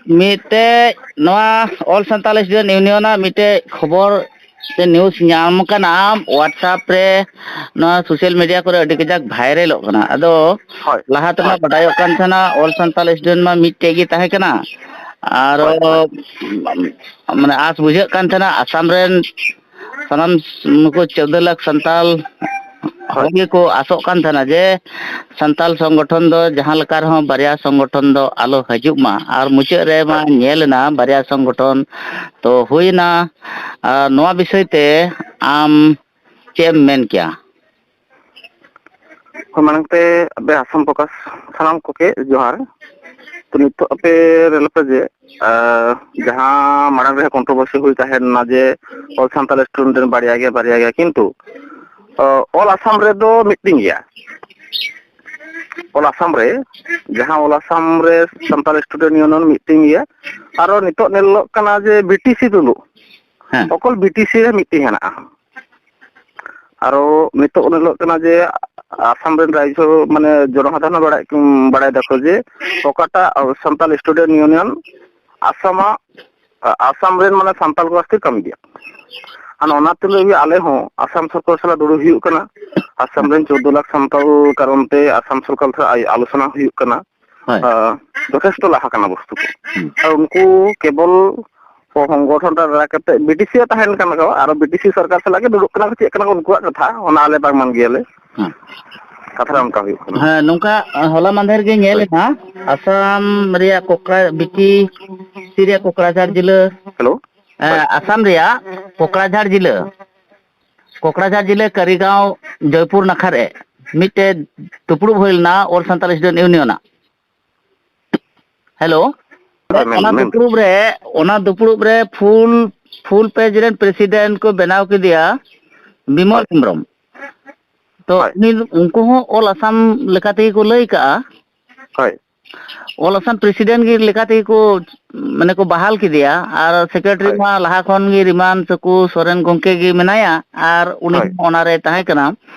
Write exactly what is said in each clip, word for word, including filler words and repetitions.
ᱢᱤᱫᱴᱮᱡ ᱱᱚᱣᱟ ᱚᱞ ᱥᱟᱱᱛᱟᱞ ᱥᱴᱩᱰᱮᱱᱴ ᱤᱭᱩᱱᱤᱭᱚᱱᱟᱜ ᱢᱤᱫᱴᱮᱡ ᱠᱷᱚᱵᱚᱨ ᱥᱮ ᱱᱤᱭᱩᱡᱽ ᱧᱟᱢ ᱠᱟᱱᱟ, WhatsApp ᱨᱮ, ᱱᱚᱣᱟ ᱥᱳᱥᱟᱞ ᱢᱤᱰᱤᱭᱟ ᱠᱚᱨᱮ ᱟᱹᱰᱤ ᱠᱟᱡᱟᱠ ᱵᱷᱟᱭᱨᱟᱞᱚᱜ ᱠᱟᱱᱟ᱾ ᱟᱫᱚ ᱦᱳᱭ᱾ ᱞᱟᱦᱟ ᱛᱮᱢᱟ ᱦᱳᱭ᱾ ᱵᱟᱰᱟᱭᱚᱜ ᱠᱟᱱ ᱛᱟᱦᱮᱱᱟ, ᱚᱞ ᱥᱟᱱᱛᱟᱞ ᱥᱴᱩᱰᱮᱱᱴ ᱢᱟ ᱢᱤᱫᱴᱮᱡ ᱜᱮ ᱛᱟᱦᱮᱸ ᱠᱟᱱᱟ᱾ ᱟᱨ ᱦᱳᱭ, ᱦᱳᱭ᱾ ᱢᱟᱱᱮ ᱟᱸᱥ ᱵᱩᱡᱷᱟᱹᱜ ᱠᱟᱱ ᱛᱟᱦᱮᱱᱟ, ᱟᱥᱟᱢ ᱨᱮᱱ ᱥᱟᱱᱟᱢ ᱱᱩᱠᱩ ᱪᱳᱫᱽᱫᱳ ᱞᱟᱠᱷ ᱥᱟᱱᱛᱟᱞ ᱦᱳᱭ᱾ ᱦᱚᱲ ᱜᱮᱠᱚ ᱟᱥᱚᱜ ᱠᱟᱱ ᱛᱟᱦᱮᱱᱟ ᱡᱮ ᱥᱟᱱᱛᱟᱞ ᱥᱚᱝᱜᱚᱴᱷᱚᱱ ᱫᱚ ᱡᱟᱦᱟᱸ ᱞᱮᱠᱟ ᱨᱮᱦᱚᱸ ᱵᱟᱨᱭᱟ ᱥᱚᱝᱜᱚᱴᱷᱚᱱ ᱫᱚ ᱟᱞᱚ ᱦᱤᱡᱩᱜ ᱢᱟ, ᱟᱨ ᱢᱩᱪᱟᱹᱫ ᱨᱮ ᱢᱟ ᱦᱳᱭ᱾ ᱧᱮᱞ ᱮᱱᱟ ᱵᱟᱨᱭᱟ ᱥᱚᱝᱜᱚᱴᱷᱚᱱ ᱛᱚ ᱦᱩᱭᱱᱟ᱾ ᱟᱨ ᱱᱚᱣᱟ ᱵᱤᱥᱚᱭ ᱛᱮ ᱟᱢ ᱪᱮᱫ ᱮᱢ ᱢᱮᱱ ᱠᱮᱭᱟ? ᱦᱳᱭ, ᱢᱟᱲᱟᱝ ᱛᱮ ᱟᱯᱮ ᱟᱥᱟᱢ ᱯᱨᱚᱠᱟᱥ ᱥᱟᱱᱟᱢ ᱠᱚᱜᱮ ᱡᱚᱦᱟᱨ᱾ ᱛᱚ, ᱱᱤᱛᱚᱜ ᱟᱯᱮ ᱨᱮᱞ ᱯᱮ ᱡᱮ, ᱟᱸ, ᱡᱟᱦᱟᱸ ᱢᱟᱲᱟᱝ ᱨᱮ ᱠᱚᱱᱴᱨᱳᱵᱷᱟᱨᱥᱤ ᱦᱩᱭ ᱛᱟᱦᱮᱸ ᱞᱮᱱᱟ ᱡᱮ ᱚᱞ ᱥᱟᱱᱛᱟᱲ ᱥᱴᱩᱰᱮᱱᱴ ᱵᱟᱨᱭᱟ ᱜᱮᱭᱟ, ᱵᱟᱨᱭᱟ ᱜᱮᱭᱟ, ᱠᱤᱱᱛᱩ, ᱚ, ᱚᱞ ᱟᱥᱟᱢ ᱨᱮᱫᱚ ᱢᱤᱫᱴᱤᱝ ᱜᱮᱭᱟ᱾ ᱚᱞ ᱟᱥᱟᱢ ᱨᱮ, ᱡᱟᱦᱟᱸ ᱚᱞ ᱟᱥᱟᱢ ᱨᱮ ᱥᱟᱱᱛᱟᱲ ᱥᱴᱩᱰᱮᱱᱴ ᱤᱭᱩᱱᱤᱭᱚᱱ ᱢᱤᱫᱴᱤᱝ ᱜᱮᱭᱟ, ᱟᱨᱚ ᱱᱤᱛᱚᱜ ᱧᱮᱞᱚᱜ ᱠᱟᱱᱟ ᱡᱮ ᱵᱤ ᱴᱤ ᱥᱤ ᱛᱩᱞᱩᱡ, ᱦᱮᱸ᱾ ᱚᱠᱚᱞ ᱵᱤ ᱴᱤ ᱥᱤ ᱨᱮ ᱢᱤᱫᱴᱤᱝ ᱦᱮᱱᱟᱜᱼᱟ᱾ ᱟᱨᱚ ᱱᱤᱛᱚᱜ ᱧᱮᱞᱚᱜ ᱠᱟᱱᱟ ᱡᱮ ᱟᱥᱟᱢ ᱨᱮᱱ ᱨᱟᱭᱡᱚ, ᱢᱟᱱᱮ, ᱡᱚᱱᱚᱥᱟᱫᱷᱟᱨᱚᱱ ᱵᱟᱲᱟᱭ, ᱵᱟᱲᱟᱭ ᱫᱟᱠᱚ ᱡᱮ ᱚᱠᱟᱴᱟᱜ ᱥᱟᱱᱛᱟᱞ ᱥᱴᱩᱰᱮᱱᱴ ᱤᱭᱩᱱᱤᱭᱚᱱ ᱟᱥᱟᱢᱟᱜ, ᱟᱥᱟᱢ ᱨᱮᱱ, ᱢᱟᱱᱮ, ᱥᱟᱱᱛᱟᱞ ᱠᱚ ᱟᱥᱛᱮ ᱠᱟᱹᱢᱤ ᱜᱮᱭᱟ᱾ ᱟᱨ ᱚᱱᱟ ᱛᱩᱞᱩᱡ ᱜᱮ ᱟᱞᱮ ᱦᱚᱸ ᱟᱥᱟᱢ ᱥᱚᱨᱠᱟᱨ ᱥᱟᱞᱟᱜ ᱫᱩᱲᱩᱵ ᱦᱩᱭᱩᱜ ᱠᱟᱱᱟ᱾ ᱟᱥᱟᱢ ᱨᱮᱱ ᱪᱳᱫᱽᱫᱳ ᱞᱟᱠᱷ ᱥᱟᱱᱛᱟᱞ ᱠᱟᱨᱚᱱ ᱛᱮ ᱟᱥᱟᱢ ᱥᱚᱨᱠᱟᱨ ᱥᱟᱞᱟᱜ ᱟᱭ-, ᱟᱞᱳᱪᱚᱱᱟ ᱦᱩᱭᱩᱜ ᱠᱟᱱᱟ᱾ ᱦᱳᱭ᱾ ᱟᱸ, ᱡᱚᱛᱷᱮᱥᱴᱚ ᱞᱟᱦᱟ ᱠᱟᱱᱟ ᱵᱚᱥᱛᱩ ᱠᱚ᱾ ᱦᱩᱸ᱾ ᱟᱨ ᱩᱱᱠᱩ ᱠᱮᱵᱚᱞ ᱥᱚᱝᱜᱚᱴᱷᱚᱱ ᱨᱮ ᱫᱟᱨᱟᱭ ᱠᱟᱛᱮ ᱵᱤ ᱴᱤ ᱥᱤ ᱦᱚᱸ ᱛᱟᱦᱮᱱ ᱠᱟᱱᱟ ᱠᱚ, ᱟᱨᱚ ᱵᱤ ᱴᱤ ᱥᱤ ᱥᱚᱨᱠᱟᱨ ᱥᱟᱞᱟᱜ ᱜᱮ ᱫᱩᱲᱩᱵ ᱠᱟᱱᱟ ᱠᱚ, ᱪᱮᱫ ᱠᱟᱱᱟ ᱠᱚ ᱩᱱᱠᱩᱣᱟᱜ ᱠᱟᱛᱷᱟ, ᱚᱱᱟ ᱟᱞᱮ ᱵᱟᱝ ᱢᱟᱱ ᱜᱮᱭᱟᱞᱮ᱾ ᱦᱮᱸ᱾ ᱠᱟᱛᱷᱟ ᱨᱮ ᱚᱱᱠᱟ ᱦᱩᱭᱩᱜ ᱠᱟᱱᱟ᱾ ᱦᱮᱸ, ᱱᱚᱝᱠᱟ, ᱦᱚᱞᱟ ᱢᱟᱫᱷᱮᱨ ᱜᱮ ᱧᱮᱞ ᱦᱳᱭ᱾ ᱮᱱᱟ, ᱟᱥᱟᱢ ᱨᱮᱭᱟᱜ ᱠᱚᱠᱨᱟ-, ᱵᱤ ᱴᱤ ᱥᱤ ᱨᱮᱭᱟᱜ ᱠᱚᱠᱨᱟᱡᱷᱟᱲ ᱡᱤᱞᱟᱹ, ᱦᱮᱞᱳ᱾ ᱮ, ᱦᱳᱭ᱾ ᱟᱥᱟᱢ ᱨᱮᱭᱟᱜ ᱠᱚᱠᱨᱟᱡᱷᱟᱲ ᱡᱤᱞᱟᱹ, ᱠᱚᱠᱨᱟᱡᱷᱟᱲ ᱡᱤᱞᱟᱹ ᱠᱟᱹᱨᱤᱜᱟᱸᱣ ᱡᱚᱭᱯᱩᱨ ᱱᱟᱠᱷᱟ ᱨᱮ ᱢᱤᱫᱴᱮᱡ ᱫᱩᱯᱲᱩᱵ ᱦᱩᱭ ᱞᱮᱱᱟ ᱚᱞ ᱥᱟᱱᱛᱟᱲ ᱥᱴᱩᱰᱮᱱᱴ ᱤᱭᱩᱱᱤᱭᱚᱱᱟᱜ᱾ ᱦᱮᱞᱳ᱾ ᱦᱳᱭ, ᱢᱮᱱ, ᱚᱱᱟ ᱢᱮᱱ᱾ ᱫᱩᱯᱲᱩᱵ ᱨᱮ, ᱚᱱᱟ ᱫᱩᱯᱲᱩᱵ ᱨᱮ ᱯᱷᱩᱞ, ᱯᱷᱩᱞ ᱯᱮᱡᱽ ᱨᱮᱱ ᱯᱨᱮᱥᱤᱰᱮᱱᱴ ᱠᱚ ᱵᱮᱱᱟᱣ ᱠᱮᱫᱮᱭᱟ ᱵᱤᱢᱚᱞ ᱦᱳᱭ᱾ ᱦᱮᱢᱵᱨᱚᱢ᱾ ᱛᱚ ᱦᱳᱭ᱾ ᱩᱱᱤ, ᱩᱱᱠᱩ ᱦᱚᱸ ᱚᱞ ᱟᱥᱟᱢ ᱞᱮᱠᱟ ᱛᱮᱜᱮ ᱠᱚ ᱞᱟᱹᱭ ᱠᱟᱜᱼᱟ᱾ ᱦᱳᱭ᱾ ᱚᱞ ᱟᱥᱟᱢ ᱯᱨᱮᱥᱤᱰᱮᱱᱴ ᱜᱮ ᱞᱮᱠᱟ ᱛᱮᱜᱮ ᱠᱚ, ᱢᱟᱱᱮ, ᱠᱚ ᱵᱟᱦᱟᱞ ᱠᱮᱫᱮᱭᱟ, ᱟᱨ ᱥᱮᱠᱨᱮᱴᱟᱨᱤ ᱦᱳᱭ᱾ ᱢᱟ ᱞᱟᱦᱟ ᱠᱷᱚᱱ ᱜᱮ ᱨᱤᱢᱟᱱ ᱥᱟᱹᱠᱩ ᱥᱚᱨᱮᱱ ᱜᱚᱢᱠᱮ ᱜᱮ ᱢᱮᱱᱟᱭᱟ, ᱟᱨ ᱩᱱᱤ ᱦᱳᱭ᱾ ᱦᱚᱸ ᱚᱱᱟᱨᱮ ᱛᱟᱦᱮᱸ ᱠᱟᱱᱟ᱾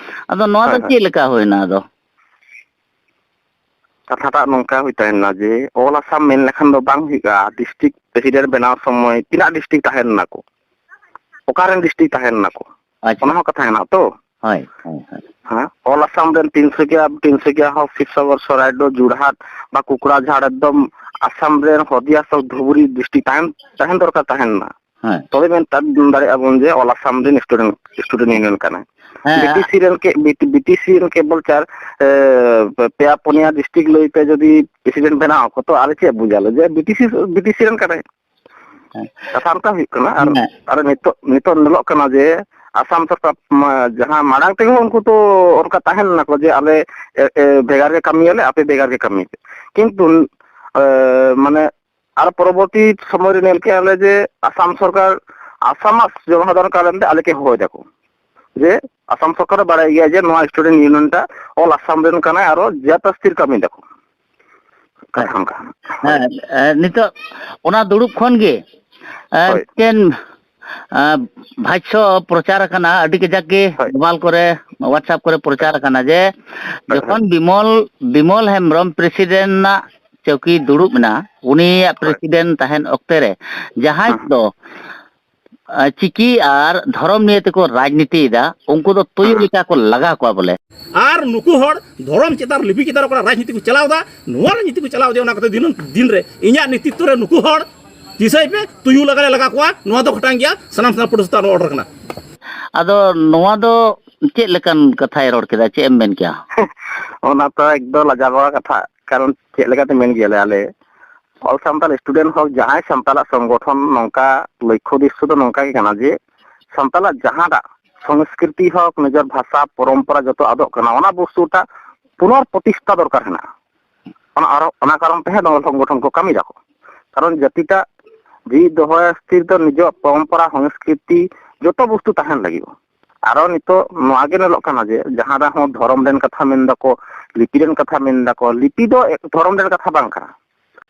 ᱟᱫᱚ ᱱᱚᱣᱟ ᱫᱚ ᱦᱳᱭ, ᱦᱳᱭ᱾ ᱪᱮᱫ ᱞᱮᱠᱟ ᱦᱩᱭᱱᱟ ᱟᱫᱚ? ᱠᱟᱛᱷᱟᱴᱟᱜ ᱱᱚᱝᱠᱟ ᱦᱩᱭ ᱛᱟᱦᱮᱱᱟ ᱡᱮ ᱚᱞ ᱟᱥᱟᱢ ᱢᱮᱱ ᱞᱮᱠᱷᱟᱱ ᱫᱚ ᱵᱟᱝ ᱦᱩᱭᱩᱜᱼᱟ᱾ ᱰᱤᱥᱴᱨᱤᱠᱴ ᱯᱨᱮᱥᱤᱰᱮᱱᱴ ᱵᱮᱱᱟᱣ ᱥᱚᱢᱚᱭ ᱛᱤᱱᱟᱹᱜ ᱰᱤᱥᱴᱨᱤᱠᱴ ᱛᱟᱦᱮᱸ ᱞᱮᱱᱟ ᱠᱚ, ᱚᱠᱟᱨᱮᱱ ᱰᱤᱥᱴᱨᱤᱠᱴ ᱛᱟᱦᱮᱸ ᱞᱮᱱᱟ ᱠᱚ, ᱟᱪᱪᱷᱟ᱾ ᱚᱱᱟ ᱦᱚᱸ ᱠᱟᱛᱷᱟ ᱦᱮᱱᱟᱜ ᱛᱚ᱾ ᱦᱳᱭ, ᱦᱳᱭ, ᱦᱳᱭ᱾ ᱦᱮᱸ, ᱚᱞ ᱟᱥᱟᱢ ᱨᱮᱱ ᱛᱤᱱᱥᱩᱠᱤᱭᱟ, ᱛᱤᱱᱥᱩᱠᱤᱭᱟ ᱦᱚᱸ, ᱥᱤᱵᱥᱟᱜᱚᱨ, ᱥᱚᱨᱟᱭᱰᱳ, ᱡᱳᱨᱦᱟᱴ ᱵᱟ ᱠᱩᱠᱲᱟᱡᱷᱟᱲ, ᱮᱠᱫᱚᱢ ᱟᱥᱟᱢ ᱨᱮᱱ ᱦᱚᱫᱤᱭᱟ ᱥᱚ ᱫᱷᱩᱵᱩᱨᱤ ᱰᱤᱥᱴᱨᱤᱠᱴ ᱛᱟᱦᱮᱱ, ᱛᱟᱦᱮᱱ ᱫᱚᱨᱠᱟᱨ ᱛᱟᱦᱮᱱ ᱢᱟ᱾ ᱦᱮᱸ᱾ ᱛᱚᱵᱮ ᱢᱮᱱ ᱫᱟᱲᱮᱭᱟᱜᱼᱟ ᱵᱚᱱ ᱡᱮ ᱚᱞ ᱟᱥᱟᱢ ᱨᱮᱱ ᱥᱴᱩᱰᱮᱱᱴ, ᱥᱴᱩᱰᱮᱱᱴ ᱤᱭᱩᱱᱤᱭᱚᱱ ᱠᱟᱱᱟᱭ᱾ ᱦᱮᱸ᱾ ᱵᱤᱴᱤᱥᱤ ᱨᱮᱱ ᱠᱮ-, ᱵᱤ-, ᱵᱤᱴᱤᱥᱤ ᱨᱮᱱ ᱠᱮᱵᱚᱞ ᱪᱟᱨ, ᱮ, ᱯᱮᱭᱟ ᱯᱩᱱᱭᱟ ᱰᱤᱥᱴᱨᱤᱠᱴ ᱞᱟᱹᱭ ᱛᱮ ᱡᱩᱫᱤ ᱯᱨᱮᱥᱤᱰᱮᱱᱴ ᱵᱮᱱᱟᱣ ᱠᱚ, ᱛᱚ ᱟᱞᱮ ᱪᱮᱫ ᱵᱩᱡᱟᱞᱮ ᱡᱮ ᱵᱤᱴᱤᱥᱤ, ᱵᱤᱴᱤᱥᱤ ᱨᱮᱱ ᱠᱟᱱᱟᱭ? ᱦᱮᱸ᱾ ᱠᱟᱛᱷᱟ ᱚᱱᱠᱟ ᱦᱩᱭᱩᱜ ᱠᱟᱱᱟ᱾ ᱟᱨ, ᱦᱮᱸ᱾ ᱟᱨ ᱱᱤᱛᱚᱜ, ᱱᱤᱛᱚᱜ ᱧᱮᱞᱚᱜ ᱠᱟᱱᱟ ᱡᱮ ᱟᱥᱟᱢ ᱥᱚᱨᱠᱟᱨ, ᱢᱟ, ᱡᱟᱦᱟᱸ ᱢᱟᱲᱟᱝ ᱛᱮᱦᱚᱸ ᱩᱱᱠᱩ ᱛᱚ ᱚᱱᱠᱟ ᱛᱟᱦᱮᱸ ᱞᱮᱱᱟ ᱠᱚ ᱡᱮ ᱟᱞᱮ, ᱮ, ᱮ, ᱵᱷᱮᱜᱟᱨ ᱜᱮ ᱠᱟᱹᱢᱤᱭᱟᱞᱮ, ᱟᱯᱮ ᱵᱷᱮᱜᱟᱨ ᱜᱮ ᱠᱟᱹᱢᱤ ᱯᱮ᱾ ᱠᱤᱱᱛᱩ, ᱮ, ᱢᱟᱱᱮ, ᱟᱨ ᱯᱚᱨᱚᱵᱚᱨᱛᱤ ᱥᱚᱢᱚᱭ ᱨᱮ ᱧᱮᱞ ᱠᱮᱜᱼᱟ ᱞᱮ ᱡᱮ ᱟᱥᱟᱢ ᱥᱚᱨᱠᱟᱨ ᱟᱥᱟᱢᱟᱜ ᱡᱚᱱᱚᱥᱟᱫᱷᱟᱨᱚᱱ ᱠᱟᱨᱚᱱ ᱛᱮ ᱟᱞᱮ ᱠᱮ ᱦᱚᱦᱚᱭ ᱫᱟᱠᱚ ᱡᱮ ᱟᱥᱟᱢ ᱥᱚᱨᱠᱟᱨ ᱮ ᱵᱟᱲᱟᱭ ᱜᱮᱭᱟ ᱡᱮ ᱱᱚᱣᱟ ᱥᱴᱩᱰᱮᱱᱴ ᱤᱭᱩᱱᱤᱭᱚᱱ ᱴᱟ ᱚᱞ ᱟᱥᱟᱢ ᱨᱮᱱ ᱠᱟᱱᱟᱭ, ᱟᱨᱚ ᱡᱟᱹᱛ ᱟᱥᱛᱤᱨ ᱠᱟᱹᱢᱤ ᱫᱟᱠᱚ᱾ ᱠᱟᱛᱷᱟ ᱚᱱᱠᱟ᱾ ᱦᱮᱸ, ᱮ, ᱱᱤᱛᱚᱜ ᱚᱱᱟ ᱫᱩᱲᱩᱵ ᱠᱷᱚᱱ ᱜᱮ, ᱮ, ᱦᱳᱭ᱾ ᱢᱤᱫᱴᱮᱱ, ᱮ, ᱵᱷᱟᱥᱥᱚ ᱯᱨᱚᱪᱟᱨ ᱟᱠᱟᱱᱟ, ᱟᱹᱰᱤ ᱠᱟᱡᱟᱠ ᱜᱮ ᱦᱳᱭ᱾ ᱢᱳᱵᱟᱭᱤᱞ ᱠᱚᱨᱮ, WhatsApp ᱠᱚᱨᱮ ᱯᱨᱚᱪᱟᱨ ᱟᱠᱟᱱᱟ ᱡᱮ ᱦᱳᱭ, ᱡᱚᱠᱷᱚᱱ ᱦᱳᱭ᱾ ᱵᱤᱢᱚᱞ, ᱵᱤᱢᱚᱞ ᱦᱮᱢᱵᱨᱚᱢ ᱯᱨᱮᱥᱤᱰᱮᱱᱴ ᱨᱮᱱᱟᱜ ᱪᱟᱹᱣᱠᱤ ᱫᱩᱲᱩᱵ ᱮᱱᱟ, ᱩᱱᱤᱭᱟᱜ ᱦᱳᱭ᱾ ᱯᱨᱮᱥᱤᱰᱮᱱᱴ ᱛᱟᱦᱮᱱ ᱚᱠᱛᱮ ᱨᱮ ᱡᱟᱦᱟᱸᱭ ᱦᱮᱸ᱾ ᱠᱚᱫᱚ, ᱮ, ᱪᱤᱠᱤ ᱟᱨ ᱫᱷᱚᱨᱚᱢ ᱱᱤᱭᱮ ᱛᱮᱠᱚ ᱨᱟᱡᱽᱱᱤᱛᱤᱭᱮᱫᱟ, ᱩᱱᱠᱩ ᱫᱚ ᱛᱩᱭᱩ ᱦᱮᱸ᱾ ᱞᱮᱠᱟ ᱠᱚ ᱞᱟᱜᱟ ᱠᱚᱣᱟ ᱵᱚᱞᱮ᱾ ᱟᱨ ᱱᱩᱠᱩ ᱦᱚᱲ ᱫᱷᱚᱨᱚᱢ ᱪᱮᱛᱟᱱ, ᱞᱤᱯᱤ ᱪᱮᱛᱟᱱ ᱨᱮ ᱚᱠᱟ ᱨᱟᱡᱽᱱᱤᱛᱤ ᱠᱚ ᱪᱟᱞᱟᱣ ᱮᱫᱟ, ᱱᱚᱣᱟ ᱨᱟᱡᱽᱱᱤᱛᱤ ᱠᱚ ᱪᱟᱞᱟᱣ ᱤᱫᱤᱭᱟ, ᱚᱱᱟ ᱠᱟᱛᱮ ᱫᱤᱱᱟᱹᱢ ᱫᱤᱱ ᱨᱮ ᱤᱧᱟᱜ ᱱᱮᱛᱨᱤᱛᱵ ᱨᱮ ᱱᱩᱠᱩ ᱦᱚᱲ ᱫᱤᱥᱟᱹᱭ ᱯᱮ, ᱛᱩᱭᱩ ᱞᱟᱜᱟ ᱞᱮ ᱞᱟᱜᱟ ᱠᱚᱣᱟ, ᱱᱚᱣᱟ ᱫᱚ ᱠᱷᱟᱴᱟᱝ ᱜᱮᱭᱟ, ᱥᱟᱱᱟᱢ ᱥᱟᱱᱟᱢ ᱯᱟᱹᱴᱷᱩᱣᱟᱹ ᱥᱟᱶᱛᱮ ᱱᱚᱣᱟ order ᱠᱟᱱᱟ᱾ ᱟᱫᱚ ᱱᱚᱣᱟ ᱫᱚ ᱪᱮᱫ ᱞᱮᱠᱟᱱ ᱠᱟᱛᱷᱟᱭ ᱨᱚᱲ ᱠᱮᱫᱟ, ᱪᱮᱫ ᱮᱢ ᱢᱮᱱ ᱠᱮᱭᱟ? ᱚᱱᱟ ᱛᱚ ᱮᱠᱫᱚᱢ ᱞᱟᱡᱟᱣ ᱯᱟᱲᱟ ᱠᱟᱛᱷᱟ, ᱠᱟᱨᱚᱱ ᱪᱮᱫ ᱞᱮᱠᱟᱛᱮ ᱢᱮᱱ ᱜᱮᱭᱟᱞᱮ ᱟᱞᱮ, ᱚᱞ ᱥᱟᱱᱛᱟᱲ ᱥᱴᱩᱰᱮᱱᱴ ᱦᱚᱸ ᱡᱟᱦᱟᱸᱭ ᱥᱟᱱᱛᱟᱲᱟᱜ ᱥᱚᱝᱜᱚᱴᱷᱚᱱ ᱱᱚᱝᱠᱟ ᱞᱚᱠᱠᱷᱚ ᱩᱫᱽᱫᱮᱥᱥᱚ ᱫᱚ ᱱᱚᱝᱠᱟ ᱜᱮ ᱠᱟᱱᱟ ᱡᱮ ᱥᱟᱱᱛᱟᱲᱟᱜ ᱡᱟᱦᱟᱸᱴᱟᱜ ᱥᱚᱝᱥᱠᱨᱤᱛᱤ ᱦᱳᱠ, ᱱᱤᱡᱮᱨ ᱵᱷᱟᱥᱟ, ᱯᱚᱨᱚᱢᱯᱚᱨᱟ ᱡᱚᱛᱚ ᱟᱫᱚᱜ ᱠᱟᱱᱟ, ᱚᱱᱟ ᱵᱚᱥᱛᱩᱴᱟᱜ ᱯᱩᱱᱚᱨ ᱯᱨᱚᱛᱤᱥᱴᱷᱟ ᱫᱚᱨᱠᱟᱨ ᱦᱮᱱᱟᱜᱼᱟ᱾ ᱚᱱᱟ ᱟᱨᱚ, ᱚᱱᱟ ᱠᱟᱨᱚᱱ ᱛᱮ ᱦᱚᱸ ᱱᱚᱣᱟ ᱥᱚᱝᱜᱚᱴᱷᱚᱱ ᱠᱚ ᱠᱟᱹᱢᱤ ᱫᱟᱠᱚ᱾ ᱠᱟᱨᱚᱱ ᱡᱟᱹᱛᱤᱴᱟᱜ ᱡᱤᱣᱤᱫ ᱫᱚᱦᱚᱭ ᱠᱷᱟᱹᱛᱤᱨ ᱫᱚ ᱱᱤᱡᱮᱨᱟᱜ ᱯᱚᱨᱚᱢᱯᱚᱨᱟ, ᱥᱚᱝᱥᱠᱨᱤᱛᱤ ᱡᱚᱛᱚ ᱵᱚᱥᱛᱩ ᱛᱟᱦᱮᱱ ᱞᱟᱹᱜᱤᱫ᱾ ᱟᱨᱚ ᱱᱤᱛᱚᱜ ᱱᱚᱣᱟ ᱜᱮ ᱧᱮᱞᱚᱜ ᱠᱟᱱᱟ ᱡᱮ ᱡᱟᱦᱟᱸ ᱨᱮᱦᱚᱸ ᱫᱷᱚᱨᱚᱢ ᱨᱮᱱ ᱠᱟᱛᱷᱟ ᱢᱮᱱ ᱫᱟᱠᱚ, ᱞᱤᱯᱤ ᱨᱮᱱ ᱠᱟᱛᱷᱟ ᱢᱮᱱ ᱫᱟᱠᱚ, ᱞᱤᱯᱤ ᱫᱚ ᱮᱠ-, ᱫᱷᱚᱨᱚᱢ ᱨᱮᱱ ᱠᱟᱛᱷᱟ ᱵᱟᱝ ᱠᱟᱱᱟ᱾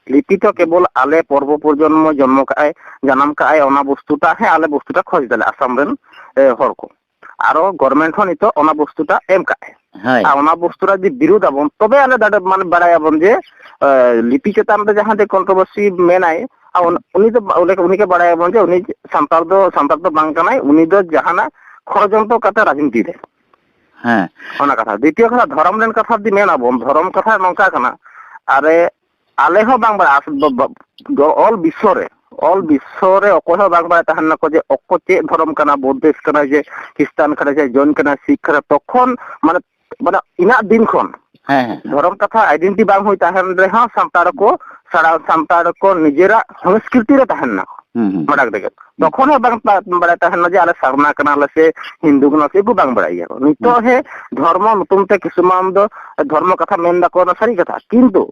ᱞᱤᱯᱤ ᱫᱚ ᱠᱮᱵᱚᱞ ᱟᱞᱮ ᱯᱚᱨᱵᱚ ᱯᱨᱚᱡᱚᱱᱢᱚ ᱡᱚᱱᱢᱚ ᱠᱟᱜᱼᱟᱭ, ᱡᱟᱱᱟᱢ ᱠᱟᱜᱼᱟᱭ, ᱚᱱᱟ ᱵᱚᱥᱛᱩᱴᱟᱜ ᱦᱮᱸ ᱟᱞᱮ ᱵᱚᱥᱛᱩᱴᱟ ᱠᱷᱚᱡᱽ ᱫᱟᱞᱮ ᱟᱥᱟᱢ ᱨᱮᱱ, ᱮ, ᱦᱚᱲ ᱠᱚ᱾ ᱟᱨᱚ ᱜᱚᱵᱷᱚᱨᱱᱢᱮᱱᱴ ᱦᱚᱸ ᱱᱤᱛᱚᱜ ᱚᱱᱟ ᱵᱚᱥᱛᱩᱴᱟ ᱮᱢ ᱠᱟᱜᱼᱟᱭ᱾ ᱦᱳᱭ᱾ ᱟᱨ ᱚᱱᱟ ᱵᱚᱥᱛᱩ ᱨᱮ ᱡᱩᱫᱤ ᱵᱤᱨᱳᱫ ᱟᱵᱚᱱ, ᱛᱚᱵᱮ ᱟᱞᱮ ᱫᱟᱲᱮ-, ᱢᱟᱱᱮ ᱵᱟᱲᱟᱭᱟᱵᱚᱱ ᱡᱮ, ᱮ, ᱞᱤᱯᱤ ᱪᱮᱛᱟᱱ ᱨᱮ ᱡᱟᱦᱟᱸ ᱡᱮ ᱠᱚᱱᱴᱨᱳᱵᱷᱟᱨᱥᱤ ᱢᱮᱱᱟᱭ, ᱟᱨ ᱩᱱ-, ᱩᱱᱤ ᱫᱚ ᱵᱟ-, ᱩᱱᱤ, ᱩᱱᱤ ᱜᱮ ᱵᱟᱲᱟᱭᱟᱵᱚᱱ ᱡᱮ ᱩᱱᱤ ᱥᱟᱱᱛᱟᱲ ᱫᱚ, ᱥᱟᱱᱛᱟᱲ ᱫᱚ ᱵᱟᱝ ᱠᱟᱱᱟᱭ, ᱩᱱᱤ ᱫᱚ ᱡᱟᱦᱟᱱᱟᱜ ᱠᱷᱚᱲᱚᱡᱚᱱᱛᱨᱚ ᱠᱟᱛᱮ ᱨᱟᱡᱽᱱᱤᱛᱤ ᱨᱮ᱾ ᱦᱮᱸ᱾ ᱚᱱᱟ ᱠᱟᱛᱷᱟ᱾ ᱫᱤᱛᱤᱭᱚ ᱠᱟᱛᱷᱟ, ᱫᱷᱚᱨᱚᱢ ᱨᱮᱱ ᱠᱟᱛᱷᱟ ᱡᱩᱫᱤ ᱢᱮᱱᱟᱵᱚᱱ, ᱫᱷᱚᱨᱚᱢ ᱠᱟᱛᱷᱟ ᱱᱚᱝᱠᱟ ᱠᱟᱱᱟ, ᱟᱨᱮ ᱟᱞᱮ ᱦᱚᱸ ᱵᱟᱝ ᱵᱟᱲᱟᱭ, ᱟᱥ-, ᱵᱟ-, ᱵᱟ-, ᱫᱚ ᱚᱞ ᱵᱤᱥᱥᱚ ᱨᱮ, ᱚᱞ ᱵᱤᱥᱥᱚ ᱨᱮ ᱚᱠᱚᱭ ᱦᱚᱸ ᱵᱟᱝ ᱵᱟᱲᱟᱭ ᱛᱟᱦᱮᱱ ᱱᱟᱠᱚ ᱡᱮ ᱚᱠᱚᱭ ᱪᱮᱫ ᱫᱷᱚᱨᱚᱢ ᱠᱟᱱᱟ, ᱵᱩᱫᱽᱫᱷᱤᱥᱴ ᱠᱟᱱᱟᱭ ᱡᱮ, ᱠᱷᱨᱤᱥᱴᱟᱱ ᱠᱟᱱᱟᱭ ᱡᱮ, ᱡᱚᱭᱱ ᱠᱟᱱᱟᱭ, ᱥᱤᱠᱷ ᱠᱟᱱᱟᱭ, ᱛᱚᱠᱷᱚᱱ ᱢᱟᱱᱮ, ᱢᱟᱱᱮ ᱤᱱᱟᱹᱜ ᱫᱤᱱ ᱠᱷᱚᱱ ᱦᱮᱸ, ᱦᱮᱸ᱾ ᱫᱷᱚᱨᱚᱢ ᱠᱟᱛᱷᱟ ᱟᱭᱰᱮᱱᱴᱤ ᱵᱟᱝ ᱦᱩᱭ ᱛᱟᱦᱮᱱ ᱨᱮᱦᱚᱸ ᱥᱟᱱᱛᱟᱲ ᱠᱚ, ᱥᱟᱲᱟ-, ᱥᱟᱱᱛᱟᱲ ᱠᱚ ᱱᱤᱡᱮᱨᱟᱜ ᱥᱚᱝᱥᱠᱨᱤᱛᱤ ᱨᱮ ᱛᱟᱦᱮᱱ ᱱᱟᱠᱚ᱾ ᱦᱩᱸ, ᱦᱩᱸ᱾ ᱢᱟᱲᱟᱝ ᱨᱮᱜᱮ᱾ ᱦᱩᱸ᱾ ᱛᱚᱠᱷᱚᱱ ᱦᱚᱸ ᱵᱟᱝ ᱵᱟ-, ᱵᱟᱲᱟᱭ ᱛᱟᱦᱮᱱᱟ ᱡᱮ ᱟᱞᱮ ᱥᱟᱨᱱᱟ ᱠᱟᱱᱟᱞᱮ ᱥᱮ ᱦᱤᱱᱫᱩ ᱠᱟᱱᱟ ᱥᱮ, ᱩᱱᱠᱩ ᱵᱟᱝ ᱵᱟᱲᱟᱭ ᱜᱮᱭᱟ ᱠᱚ᱾ ᱱᱤᱛᱚᱜ ᱦᱩᱸ᱾ ᱦᱮᱸ, ᱫᱷᱚᱨᱢᱚ ᱧᱩᱛᱩᱢ ᱛᱮ ᱠᱤᱪᱷᱩ ᱢᱟᱱ ᱫᱚ ᱫᱷᱚᱨᱢᱚ ᱠᱟᱛᱷᱟ ᱢᱮᱱ ᱫᱟᱠᱚ, ᱚᱱᱟ ᱥᱟᱹᱨᱤ ᱠᱟᱛᱷᱟ᱾ ᱠᱤᱱᱛᱩ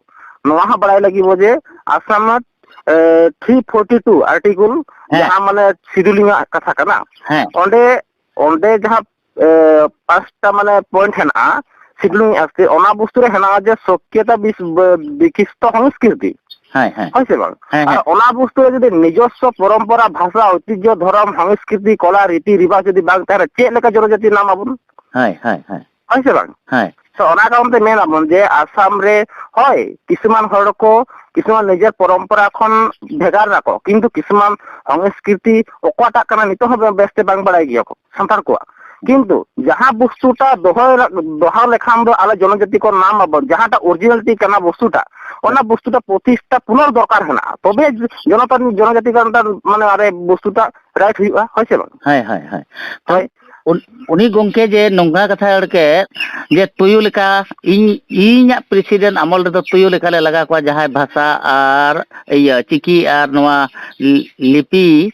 ᱱᱚᱣᱟ ᱦᱚᱸ ᱵᱟᱲᱟᱭ ᱞᱟᱹᱜᱤᱫ ᱵᱚ ᱡᱮ ᱟᱥᱟᱢ ᱨᱮᱱᱟᱜ, ᱮ, ᱛᱷᱨᱤ ᱯᱷᱳᱨᱴᱤ ᱴᱩ ᱟᱨᱴᱤᱠᱚᱞ, ᱦᱮᱸ᱾ ᱡᱟᱦᱟᱸ ᱢᱟᱱᱮ ᱥᱤᱰᱩᱞᱤᱝ ᱟᱜ ᱠᱟᱛᱷᱟ ᱠᱟᱱᱟ, ᱦᱮᱸ᱾ ᱚᱸᱰᱮ, ᱚᱸᱰᱮ ᱡᱟᱦᱟᱸ, ᱮ, ᱯᱟᱸᱪᱴᱟ ᱢᱟᱱᱮ ᱯᱚᱭᱮᱱᱴ ᱦᱮᱱᱟᱜᱼᱟ ᱥᱤᱰᱩᱞᱤᱝ ᱟᱜ, ᱚᱱᱟ ᱵᱚᱥᱛᱩ ᱨᱮ ᱦᱮᱱᱟᱜᱼᱟ ᱡᱮ ᱥᱚᱠᱠᱷᱚᱛᱟ ᱵᱤᱥ-, ᱵ-, ᱵᱤᱠᱥᱤᱛᱚ ᱥᱚᱝᱥᱠᱨᱤᱛᱤ᱾ ᱦᱮᱸ, ᱦᱮᱸ᱾ ᱦᱳᱭ ᱥᱮ ᱵᱟᱝ? ᱦᱮᱸ, ᱟᱨ ᱦᱮᱸ᱾ ᱚᱱᱟ ᱵᱚᱥᱛᱩ ᱨᱮ ᱡᱩᱫᱤ ᱱᱤᱡᱚᱥᱥᱚ ᱯᱚᱨᱚᱢᱯᱚᱨᱟ, ᱵᱷᱟᱥᱟ, ᱳᱭᱛᱤᱡᱽᱡᱷᱚ, ᱫᱷᱚᱨᱚᱢ, ᱥᱚᱝᱥᱠᱨᱤᱛᱤ, ᱠᱚᱞᱟ, ᱨᱤᱛᱤ ᱨᱤᱵᱟᱡᱽ ᱡᱩᱫᱤ ᱵᱟᱝ ᱛᱟᱦᱮᱱᱟ, ᱪᱮᱫ ᱞᱮᱠᱟ ᱡᱚᱱᱚᱡᱟᱛᱤ ᱱᱟᱢ ᱟᱵᱚᱱ? ᱦᱳᱭ, ᱦᱳᱭ, ᱦᱳᱭ᱾ ᱦᱳᱭ ᱥᱮ ᱵᱟᱝ? ᱦᱳᱭ᱾ ᱛᱚ ᱚᱱᱟ ᱠᱟᱨᱚᱱ ᱛᱮ ᱢᱮᱱ ᱟᱵᱚᱱ ᱡᱮ ᱟᱥᱟᱢ ᱨᱮ, ᱦᱳᱭ, ᱠᱤᱪᱷᱩᱢᱟᱱ ᱦᱚᱲ ᱠᱚ, ᱠᱤᱪᱷᱩᱢᱟᱱ ᱱᱤᱡᱮᱨ ᱯᱚᱨᱚᱢᱯᱚᱨᱟ ᱠᱷᱚᱱ ᱵᱷᱮᱜᱟᱨ ᱱᱟᱠᱚ, ᱠᱤᱱᱛᱩ ᱠᱤᱪᱷᱩᱢᱟᱱ ᱥᱚᱝᱥᱠᱨᱤᱛᱤ ᱚᱠᱟᱴᱟᱜ ᱠᱟᱱᱟ ᱱᱤᱛᱚᱜ ᱦᱚᱸ ᱵᱮᱥᱛᱮ ᱵᱟᱝ ᱵᱟᱲᱟᱭ ᱜᱮᱭᱟ ᱠᱚ ᱥᱟᱱᱛᱟᱲ ᱠᱚᱣᱟᱜ᱾ ᱠᱤᱱᱛᱩ ᱡᱟᱦᱟᱸ ᱵᱚᱥᱛᱩᱴᱟ ᱫᱚᱦᱚᱭ, ᱫᱚᱦᱚ ᱞᱮᱠᱷᱟᱱ ᱫᱚ ᱟᱞᱮ ᱡᱚᱱᱚᱡᱟᱛᱤ ᱠᱚ ᱱᱟᱢ ᱟᱵᱚᱱ, ᱡᱟᱦᱟᱸᱴᱟᱜ ᱚᱨᱤᱡᱤᱱᱟᱞᱤᱴᱤ ᱠᱟᱱᱟ ᱵᱚᱥᱛᱩᱴᱟ, ᱚᱱᱟ ᱵᱚᱥᱛᱩᱴᱟ ᱯᱨᱚᱛᱤᱥᱴᱷᱟ ᱯᱩᱱᱚᱨ ᱫᱚᱨᱠᱟᱨ ᱦᱮᱱᱟᱜᱼᱟ, ᱛᱚᱵᱮ ᱡᱚᱱᱚᱛᱟ, ᱡᱚᱱᱚᱡᱟᱛᱤ ᱠᱟᱱ ᱢᱟᱱᱮ ᱟᱨᱮ ᱵᱚᱥᱛᱩᱴᱟ ᱨᱟᱭᱤᱴ ᱦᱩᱭᱩᱜᱼᱟ, ᱦᱳᱭ ᱥᱮ ᱵᱟᱝ? ᱦᱳᱭ, ᱦᱳᱭ, ᱦᱳᱭ᱾ ᱦᱳᱭ᱾ ᱩᱱ-, ᱩᱱᱤ ᱜᱚᱢᱠᱮ ᱡᱮ ᱱᱚᱝᱠᱟ ᱠᱟᱛᱷᱟ ᱮᱲᱠᱮ ᱡᱮ ᱛᱩᱭᱩ ᱞᱮᱠᱟ ᱤᱧ, ᱤᱧᱟᱹᱜ ᱯᱨᱮᱥᱤᱰᱮᱱᱴ ᱟᱢᱚᱞ ᱨᱮᱫᱚ ᱛᱩᱭᱩ ᱞᱮᱠᱟᱞᱮ ᱞᱟᱜᱟ ᱠᱚᱣᱟ, ᱡᱟᱦᱟᱸᱭ ᱵᱷᱟᱥᱟ ᱟᱨ ᱤᱭᱟᱹ ᱪᱤᱠᱤ ᱟᱨ ᱱᱚᱣᱟ ᱞᱤ-, ᱞᱤᱯᱤ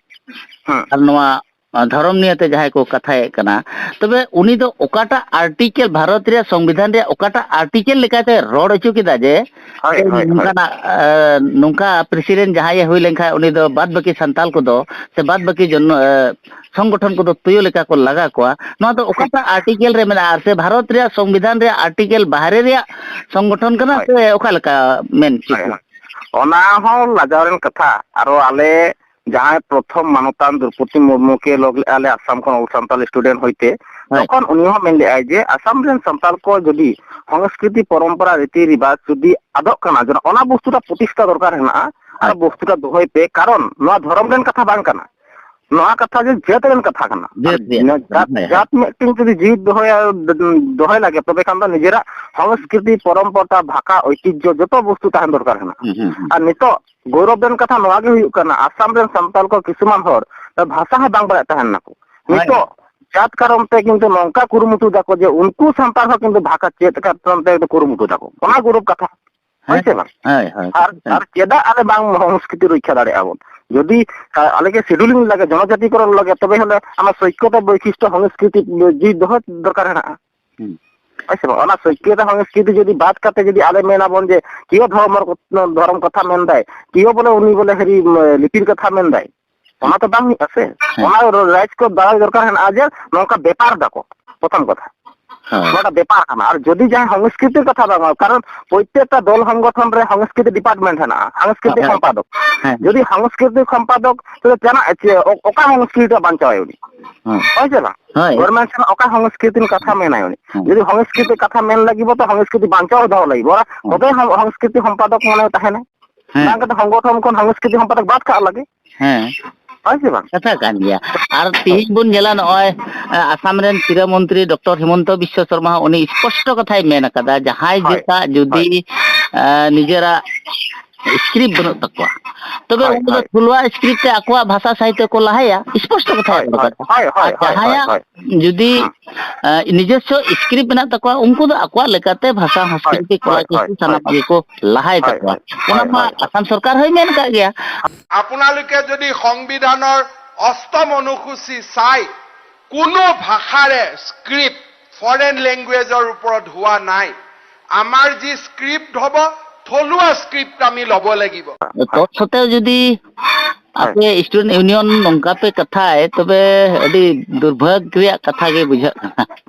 ᱦᱮᱸ᱾ ᱟᱨ ᱱᱚᱣᱟ ᱫᱷᱚᱨᱚᱢ ᱱᱤᱭᱮᱛᱮ ᱡᱟᱦᱟᱸᱭ ᱠᱚ ᱠᱟᱛᱷᱟᱭᱮᱫ ᱠᱟᱱᱟ, ᱛᱚᱵᱮ ᱩᱱᱤ ᱫᱚ ᱚᱠᱟᱴᱟᱜ ᱟᱨᱴᱤᱠᱮᱞ, ᱵᱷᱟᱨᱚᱛ ᱨᱮᱭᱟᱜ ᱥᱚᱝᱵᱤᱫᱷᱟᱱ ᱨᱮᱭᱟᱜ ᱚᱠᱟᱴᱟᱜ ᱟᱨᱴᱤᱠᱮᱞ ᱞᱮᱠᱟᱛᱮ ᱨᱚᱲ ᱦᱚᱪᱚ ᱠᱮᱫᱟ ᱡᱮ ᱦᱳᱭ, ᱦᱳᱭ, ᱦᱳᱭ᱾ ᱱᱚᱝᱠᱟᱱᱟᱜ, ᱮ, ᱱᱚᱝᱠᱟ ᱯᱨᱮᱥᱤᱰᱮᱱᱴ ᱡᱟᱦᱟᱸᱭᱮ ᱦᱩᱭ ᱞᱮᱱᱠᱷᱟᱱ ᱩᱱᱤ ᱫᱚ ᱵᱟᱫ ᱵᱟᱹᱠᱤ ᱥᱟᱱᱛᱟᱞ ᱠᱚᱫᱚ ᱥᱮ ᱵᱟᱫ ᱵᱟᱹᱠᱤ ᱡᱚᱱ-, ᱮ, ᱥᱚᱝᱜᱚᱴᱷᱚᱱ ᱠᱚᱫᱚ ᱛᱩᱭᱩ ᱞᱮᱠᱟ ᱠᱚ ᱞᱟᱜᱟ ᱠᱚᱣᱟ? ᱱᱚᱣᱟ ᱫᱚ ᱚᱠᱟᱴᱟᱜ ᱟᱨᱴᱤᱠᱮᱞ ᱨᱮ ᱢᱮᱱᱟᱜᱼᱟ? ᱟᱨ ᱥᱮ ᱵᱷᱟᱨᱚᱛ ᱨᱮᱭᱟᱜ ᱥᱚᱝᱵᱤᱫᱷᱟᱱ ᱨᱮᱭᱟᱜ ᱟᱨᱴᱤᱠᱮᱞ ᱵᱟᱦᱨᱮ ᱨᱮᱭᱟᱜ ᱥᱚᱝᱜᱚᱴᱷᱚᱱ ᱠᱟᱱᱟ ᱦᱳᱭ᱾ ᱥᱮ ᱚᱠᱟ ᱞᱮᱠᱟ ᱢᱮᱱ ᱦᱚᱪᱚᱭ ᱦᱳᱭ, ᱠᱟᱱᱟ? ᱦᱳᱭ᱾ ᱚᱱᱟ ᱦᱚᱸ ᱞᱟᱡᱟᱣ ᱨᱮᱱ ᱠᱟᱛᱷᱟ᱾ ᱟᱨᱚ ᱟᱞᱮ ᱡᱟᱦᱟᱸᱭ ᱯᱨᱚᱛᱷᱚᱢ ᱢᱟᱱᱚᱛᱟᱱ ᱫᱨᱚᱯᱚᱫᱤ ᱢᱩᱨᱢᱩ ᱠᱮ ᱞᱚᱜ ᱞᱮᱫᱼᱟ ᱞᱮ ᱟᱥᱟᱢ ᱠᱷᱚᱱ ᱚᱞ ᱥᱟᱱᱛᱟᱲ ᱥᱴᱩᱰᱮᱱᱴ ᱦᱚᱭᱛᱮ, ᱦᱳᱭ᱾ ᱛᱚᱠᱷᱚᱱ ᱩᱱᱤ ᱦᱚᱸ ᱢᱮᱱ ᱞᱮᱫᱼᱟᱭ ᱡᱮ ᱟᱥᱟᱢ ᱨᱮᱱ ᱥᱟᱱᱛᱟᱲ ᱠᱚ ᱡᱩᱫᱤ ᱥᱚᱝᱥᱠᱨᱤᱛᱤ ᱯᱚᱨᱚᱢᱯᱚᱨᱟ ᱨᱤᱛᱤ ᱨᱤᱵᱟᱡᱽ ᱡᱩᱫᱤ ᱟᱫᱚᱜ ᱠᱟᱱᱟ, ᱡᱮ ᱚᱱᱟ ᱵᱚᱥᱛᱩᱴᱟ ᱯᱨᱚᱛᱤᱥᱴᱷᱟ ᱫᱚᱨᱠᱟᱨ ᱦᱮᱱᱟᱜᱼᱟ ᱟᱨ ᱦᱳᱭ᱾ ᱵᱚᱥᱛᱩᱴᱟ ᱫᱚᱦᱚᱭ ᱯᱮ, ᱠᱟᱨᱚᱱ ᱱᱚᱣᱟ ᱫᱷᱚᱨᱚᱢ ᱨᱮᱱ ᱠᱟᱛᱷᱟ ᱵᱟᱝ ᱠᱟᱱᱟ, ᱱᱚᱣᱟ ᱠᱟᱛᱷᱟ ᱡᱮ ᱡᱟᱹᱛ ᱨᱮᱱ ᱠᱟᱛᱷᱟ ᱠᱟᱱᱟ᱾ ᱡᱟᱹᱛ ᱟᱨ ᱨᱮᱭᱟᱜ ᱱᱚᱣᱟ ᱠᱟᱛᱷᱟ ᱡᱟᱹᱛ, ᱠᱟᱱᱟ, ᱦᱳᱭ, ᱦᱳᱭ᱾ ᱡᱟᱹᱛ ᱢᱤᱫᱴᱮᱱ ᱡᱩᱫᱤ ᱡᱤᱣᱤᱫ ᱫᱚᱦᱚᱭᱟ, ᱫᱚᱦᱚᱭ ᱞᱟᱹᱜᱤᱫ, ᱛᱚᱵᱮ ᱠᱷᱟᱱ ᱫᱚ ᱱᱤᱡᱮᱨᱟᱜ ᱥᱚᱝᱥᱠᱨᱤᱛᱤ, ᱯᱚᱨᱚᱢᱯᱚᱨᱟ, ᱵᱷᱟᱠᱟ, ᱳᱭᱛᱤᱡᱽᱡᱷᱚ ᱡᱚᱛᱚ ᱵᱚᱥᱛᱩ ᱛᱟᱦᱮᱱ ᱫᱚᱨᱠᱟᱨ ᱠᱟᱱᱟ᱾ ᱦᱩᱸ, ᱦᱩᱸ, ᱦᱩᱸ᱾ ᱟᱨ ᱱᱤᱛᱚᱜ ᱜᱚᱨᱚᱵ ᱨᱮᱱ ᱠᱟᱛᱷᱟ ᱱᱚᱣᱟ ᱜᱮ ᱦᱩᱭᱩᱜ ᱠᱟᱱᱟ, ᱟᱥᱟᱢ ᱨᱮᱱ ᱥᱟᱱᱛᱟᱲ ᱠᱚ ᱠᱤᱪᱷᱩᱢᱟᱱ ᱦᱚᱲ ᱵᱷᱟᱥᱟ ᱦᱚᱸ ᱵᱟᱝ ᱵᱟᱲᱟᱭ ᱛᱟᱦᱮᱱ ᱱᱟᱠᱚ᱾ ᱦᱳᱭ᱾ ᱱᱤᱛᱚᱜ ᱡᱟᱛ ᱠᱟᱨᱚᱱ ᱛᱮ ᱠᱤᱱᱛᱩ ᱱᱚᱝᱠᱟ ᱠᱩᱨᱩᱢᱩᱴᱩ ᱫᱟᱠᱚ ᱡᱮ ᱩᱱᱠᱩ ᱥᱟᱱᱛᱟᱲ ᱦᱚᱸ ᱠᱤᱱᱛᱩ ᱵᱷᱟᱥᱟ ᱪᱮᱫ ᱠᱟᱨᱚᱱ ᱛᱮ ᱠᱩᱨᱩᱢᱩᱴᱩ ᱫᱟᱠᱚ, ᱚᱱᱟ ᱜᱚᱨᱚᱵ ᱠᱟᱛᱷᱟ᱾ ᱦᱳᱭ ᱦᱮᱸ, ᱥᱮ ᱵᱟᱝ? ᱦᱳᱭ, ᱦᱳᱭ, ᱟᱨ, ᱦᱮᱸ᱾ ᱟᱨ ᱪᱮᱫᱟᱜ ᱟᱞᱮ ᱵᱟᱝ ᱥᱚᱝᱥᱠᱨᱤᱛᱤ ᱨᱚᱠᱷᱟ ᱫᱟᱲᱮᱭᱟᱜᱼᱟ ᱵᱚᱱ? ᱡᱩᱫᱤ ᱠᱟ-, ᱟᱞᱮ ᱜᱮ ᱥᱤᱰᱩᱞᱤᱝ ᱞᱟᱜᱮ, ᱡᱚᱱᱚᱡᱟᱛᱤᱠᱚᱨᱚᱱ ᱞᱟᱜᱮ, ᱛᱚᱵᱮ ᱦᱚᱸᱞᱮ ᱟᱢᱟᱜ ᱥᱚᱭᱠᱚᱛᱟ ᱵᱳᱭᱥᱤᱥᱴᱚ ᱥᱚᱝᱥᱠᱨᱤᱛᱤ ᱡᱤᱣᱤ ᱫᱚᱦᱚ ᱫᱚᱨᱠᱟᱨ ᱦᱮᱱᱟᱜᱼᱟ᱾ ᱦᱩᱸ᱾ ᱦᱳᱭ ᱥᱮ ᱵᱟᱝ? ᱚᱱᱟ ᱥᱚᱭᱠᱚᱛᱟ ᱥᱚᱝᱥᱠᱨᱤᱛᱤ ᱡᱩᱫᱤ ᱵᱟᱫ ᱠᱟᱛᱮ ᱡᱩᱫᱤ ᱟᱞᱮ ᱢᱮᱱᱟᱵᱚᱱ ᱡᱮ ᱠᱤᱭᱳ ᱫᱷᱚᱨᱚᱢ, ᱫᱷᱚᱨᱚᱢ ᱠᱟᱛᱷᱟ ᱢᱮᱱᱫᱟᱭ, ᱠᱤᱭᱳ ᱵᱚᱞᱮ ᱩᱱᱤ ᱵᱚᱞᱮ ᱦᱟᱹᱨᱤ, ᱩᱢ, ᱞᱤᱯᱤᱨ ᱠᱟᱛᱷᱟ ᱢᱮᱱᱫᱟᱭ, ᱚᱱᱟ ᱛᱚ ᱵᱟᱝ ᱦᱩᱭᱩᱜᱼᱟ ᱥᱮ᱾ ᱦᱮᱸ᱾ ᱚᱱᱟ ᱨᱟᱭᱤᱴᱥ ᱠᱚ ᱵᱟᱲᱟᱭ ᱫᱚᱨᱠᱟᱨ ᱦᱮᱱᱟᱜᱼᱟ ᱡᱮ ᱱᱚᱝᱠᱟ ᱵᱮᱯᱟᱨ ᱫᱟᱠᱚ, ᱯᱨᱚᱛᱷᱚᱢ ᱠᱟᱛᱷᱟ᱾ ᱦᱮᱸ᱾ ᱱᱚᱣᱟ ᱵᱮᱯᱟᱨ ᱠᱟᱱᱟ᱾ ᱟᱨ ᱡᱩᱫᱤ ᱡᱟᱦᱟᱸᱭ ᱥᱚᱝᱥᱠᱨᱤᱛᱤ ᱠᱟᱛᱷᱟ ᱵᱟᱝ, ᱠᱟᱨᱚᱱ ᱯᱨᱚᱛᱛᱮᱠᱴᱟ ᱫᱚᱞ ᱥᱚᱝᱜᱚᱴᱷᱚᱱ ᱨᱮ ᱥᱚᱝᱥᱠᱨᱤᱛᱤ ᱰᱤᱯᱟᱨᱴᱢᱮᱱᱴ ᱦᱮᱱᱟᱜᱼᱟ, ᱥᱚᱝᱥᱠᱨᱤᱛᱤ ᱦᱮᱸ᱾ ᱥᱚᱢᱯᱟᱫᱚᱠ᱾ ᱦᱮᱸ᱾ ᱡᱩᱫᱤ ᱥᱚᱝᱥᱠᱨᱤᱛᱤ ᱥᱚᱢᱯᱟᱫᱚᱠ, ᱛᱚᱵᱮ ᱪᱟᱞᱟᱜ ᱪᱮ-, ᱚ-, ᱚᱠᱟ ᱥᱚᱝᱥᱠᱨᱤᱛᱤ ᱵᱟᱧᱪᱟᱣᱟᱭ ᱩᱱᱤ? ᱦᱮᱸ᱾ ᱦᱳᱭ ᱥᱮ ᱵᱟᱝ? ᱦᱳᱭ᱾ ᱜᱚᱵᱷᱚᱨᱱᱢᱮᱱᱴ ᱥᱮᱱ ᱚᱠᱟ ᱥᱚᱝᱥᱠᱨᱤᱛᱤ ᱠᱟᱛᱷᱟ ᱢᱮᱱᱟᱭ ᱩᱱᱤ? ᱦᱮᱸ᱾ ᱡᱩᱫᱤ ᱥᱚᱝᱥᱠᱨᱤᱛᱤ ᱠᱟᱛᱷᱟ ᱢᱮᱱ ᱞᱟᱹᱜᱤᱫ ᱵᱚ, ᱛᱚ ᱥᱚᱝᱥᱠᱨᱤᱛᱤ ᱵᱟᱧᱪᱟᱣ ᱫᱚᱦᱚ ᱞᱟᱹᱜᱤᱫ ᱵᱚ, ᱦᱮᱸ᱾ ᱛᱚᱵᱮ ᱥᱚᱝ-, ᱥᱚᱝᱥᱠᱨᱤᱛᱤ ᱥᱚᱢᱯᱟᱫᱚᱠ ᱢᱟᱱᱮ ᱛᱟᱦᱮᱱᱟ᱾ ᱦᱮᱸ᱾ ᱵᱟᱝ ᱠᱟᱛᱮ ᱥᱚᱝᱜᱚᱴᱷᱚᱱ ᱠᱷᱚᱱ ᱥᱚᱝᱥᱠᱨᱤᱛᱤ ᱥᱚᱢᱯᱟᱫᱚᱠ ᱵᱟᱫ ᱠᱟᱜ ᱞᱟᱹᱜᱤᱫ᱾ ᱦᱮᱸ᱾ ᱦᱳᱭ ᱥᱮ ᱵᱟᱝ? ᱠᱟᱛᱷᱟ ᱠᱟᱱ ᱜᱮᱭᱟ᱾ ᱟᱨ ᱦᱳᱭ᱾ ᱛᱤᱦᱤᱧ ᱵᱚᱱ ᱧᱮᱞᱟ ᱱᱚᱜᱼᱚᱭ, ᱮ, ᱟᱥᱟᱢ ᱨᱮᱱ ᱥᱤᱨᱟᱹ ᱢᱚᱱᱛᱨᱤ ᱰᱚᱠᱴᱚᱨ ᱦᱤᱢᱚᱱᱛᱚ ᱵᱤᱥᱥᱚ ᱥᱚᱨᱢᱟ ᱦᱚᱸ ᱩᱱᱤ ᱥᱯᱚᱥᱴᱚ ᱠᱟᱛᱷᱟᱭ ᱢᱮᱱ ᱟᱠᱟᱫᱟ, ᱡᱟᱦᱟᱸᱭ ᱦᱳᱭ᱾ ᱡᱟᱹᱛᱟᱜ ᱡᱩᱫᱤ, ᱦᱳᱭ᱾ ᱮ, ᱱᱤᱡᱮᱨᱟᱜ ᱥᱠᱨᱤᱯᱴ ᱵᱟᱹᱱᱩᱜ ᱛᱟᱠᱚᱣᱟ, ᱛᱚᱵᱮ ᱦᱳᱭ, ᱩᱱᱠᱩ ᱫᱚ ᱦᱳᱭ᱾ ᱛᱷᱩᱞᱩᱣᱟ ᱥᱠᱨᱤᱯᱴ ᱛᱮ ᱟᱠᱚᱣᱟᱜ ᱵᱷᱟᱥᱟ ᱥᱟᱦᱤᱛᱛᱚ ᱠᱚ ᱞᱟᱦᱟᱭᱟ, ᱥᱯᱚᱥᱴᱚ ᱠᱟᱛᱷᱟᱭ ᱦᱳᱭ, ᱚᱞ ᱦᱳᱭ, ᱟᱠᱟᱫᱟ᱾ ᱦᱳᱭ, ᱟᱨ ᱦᱳᱭ, ᱦᱳᱭ, ᱡᱟᱦᱟᱸᱭᱟᱜ ᱦᱳᱭ᱾ ᱡᱩᱫᱤ, ᱦᱩᱸ᱾ ᱮ, ᱱᱤᱡᱚᱥᱥᱚ ᱥᱠᱨᱤᱯᱴ ᱢᱮᱱᱟᱜ ᱛᱟᱠᱚᱣᱟ, ᱩᱱᱠᱩ ᱫᱚ ᱟᱠᱚᱣᱟᱜ ᱞᱮᱠᱟᱛᱮ ᱵᱷᱟᱥᱟ, ᱦᱳᱭ, ᱥᱚᱝᱥᱠᱨᱤᱛᱤ, ᱦᱳᱭ, ᱠᱚᱞᱟ, ᱦᱳᱭ, ᱠᱤᱥᱩ ᱦᱳᱭ᱾ ᱥᱟᱱᱟᱢᱟᱜ ᱜᱮᱠᱚ ᱞᱟᱦᱟᱭ ᱦᱳᱭ, ᱛᱟᱠᱚᱣᱟ᱾ ᱦᱳᱭ, ᱚᱱᱟ ᱦᱳᱭ, ᱢᱟ ᱦᱳᱭ, ᱦᱳᱭ᱾ ᱟᱥᱟᱢ ᱥᱚᱨᱠᱟᱨ ᱦᱚᱸᱭ ᱢᱮᱱ ᱟᱠᱟᱫ ᱜᱮᱭᱟ᱾ আপোনালোকে যদি সংবিধানৰ অষ্টম অনুসূচী চাই, কোনো ভাষাৰে স্ক্ৰিপ্ট ফৰেন লেংগুৱেজৰ ওপৰত হোৱা নাই। আমাৰ যি স্ক্ৰিপ্ট হ'ব, থলুৱা স্ক্ৰিপ্ট আমি ল'ব লাগিব। ᱛᱚᱛ ᱥᱚᱛᱮᱣ ᱡᱩᱫᱤ ᱦᱳᱭ᱾ ᱟᱯᱮ ᱥᱴᱩᱰᱮᱱᱴ ᱤᱭᱩᱱᱤᱭᱚᱱ ᱱᱚᱝᱠᱟ ᱯᱮ ᱠᱟᱛᱷᱟᱭ, ᱛᱚᱵᱮ ᱟᱹᱰᱤ ᱫᱩᱨᱵᱷᱟᱜᱽ ᱨᱮᱭᱟᱜ ᱠᱟᱛᱷᱟ ᱜᱮ ᱵᱩᱡᱷᱟᱹᱜ ᱠᱟᱱᱟ᱾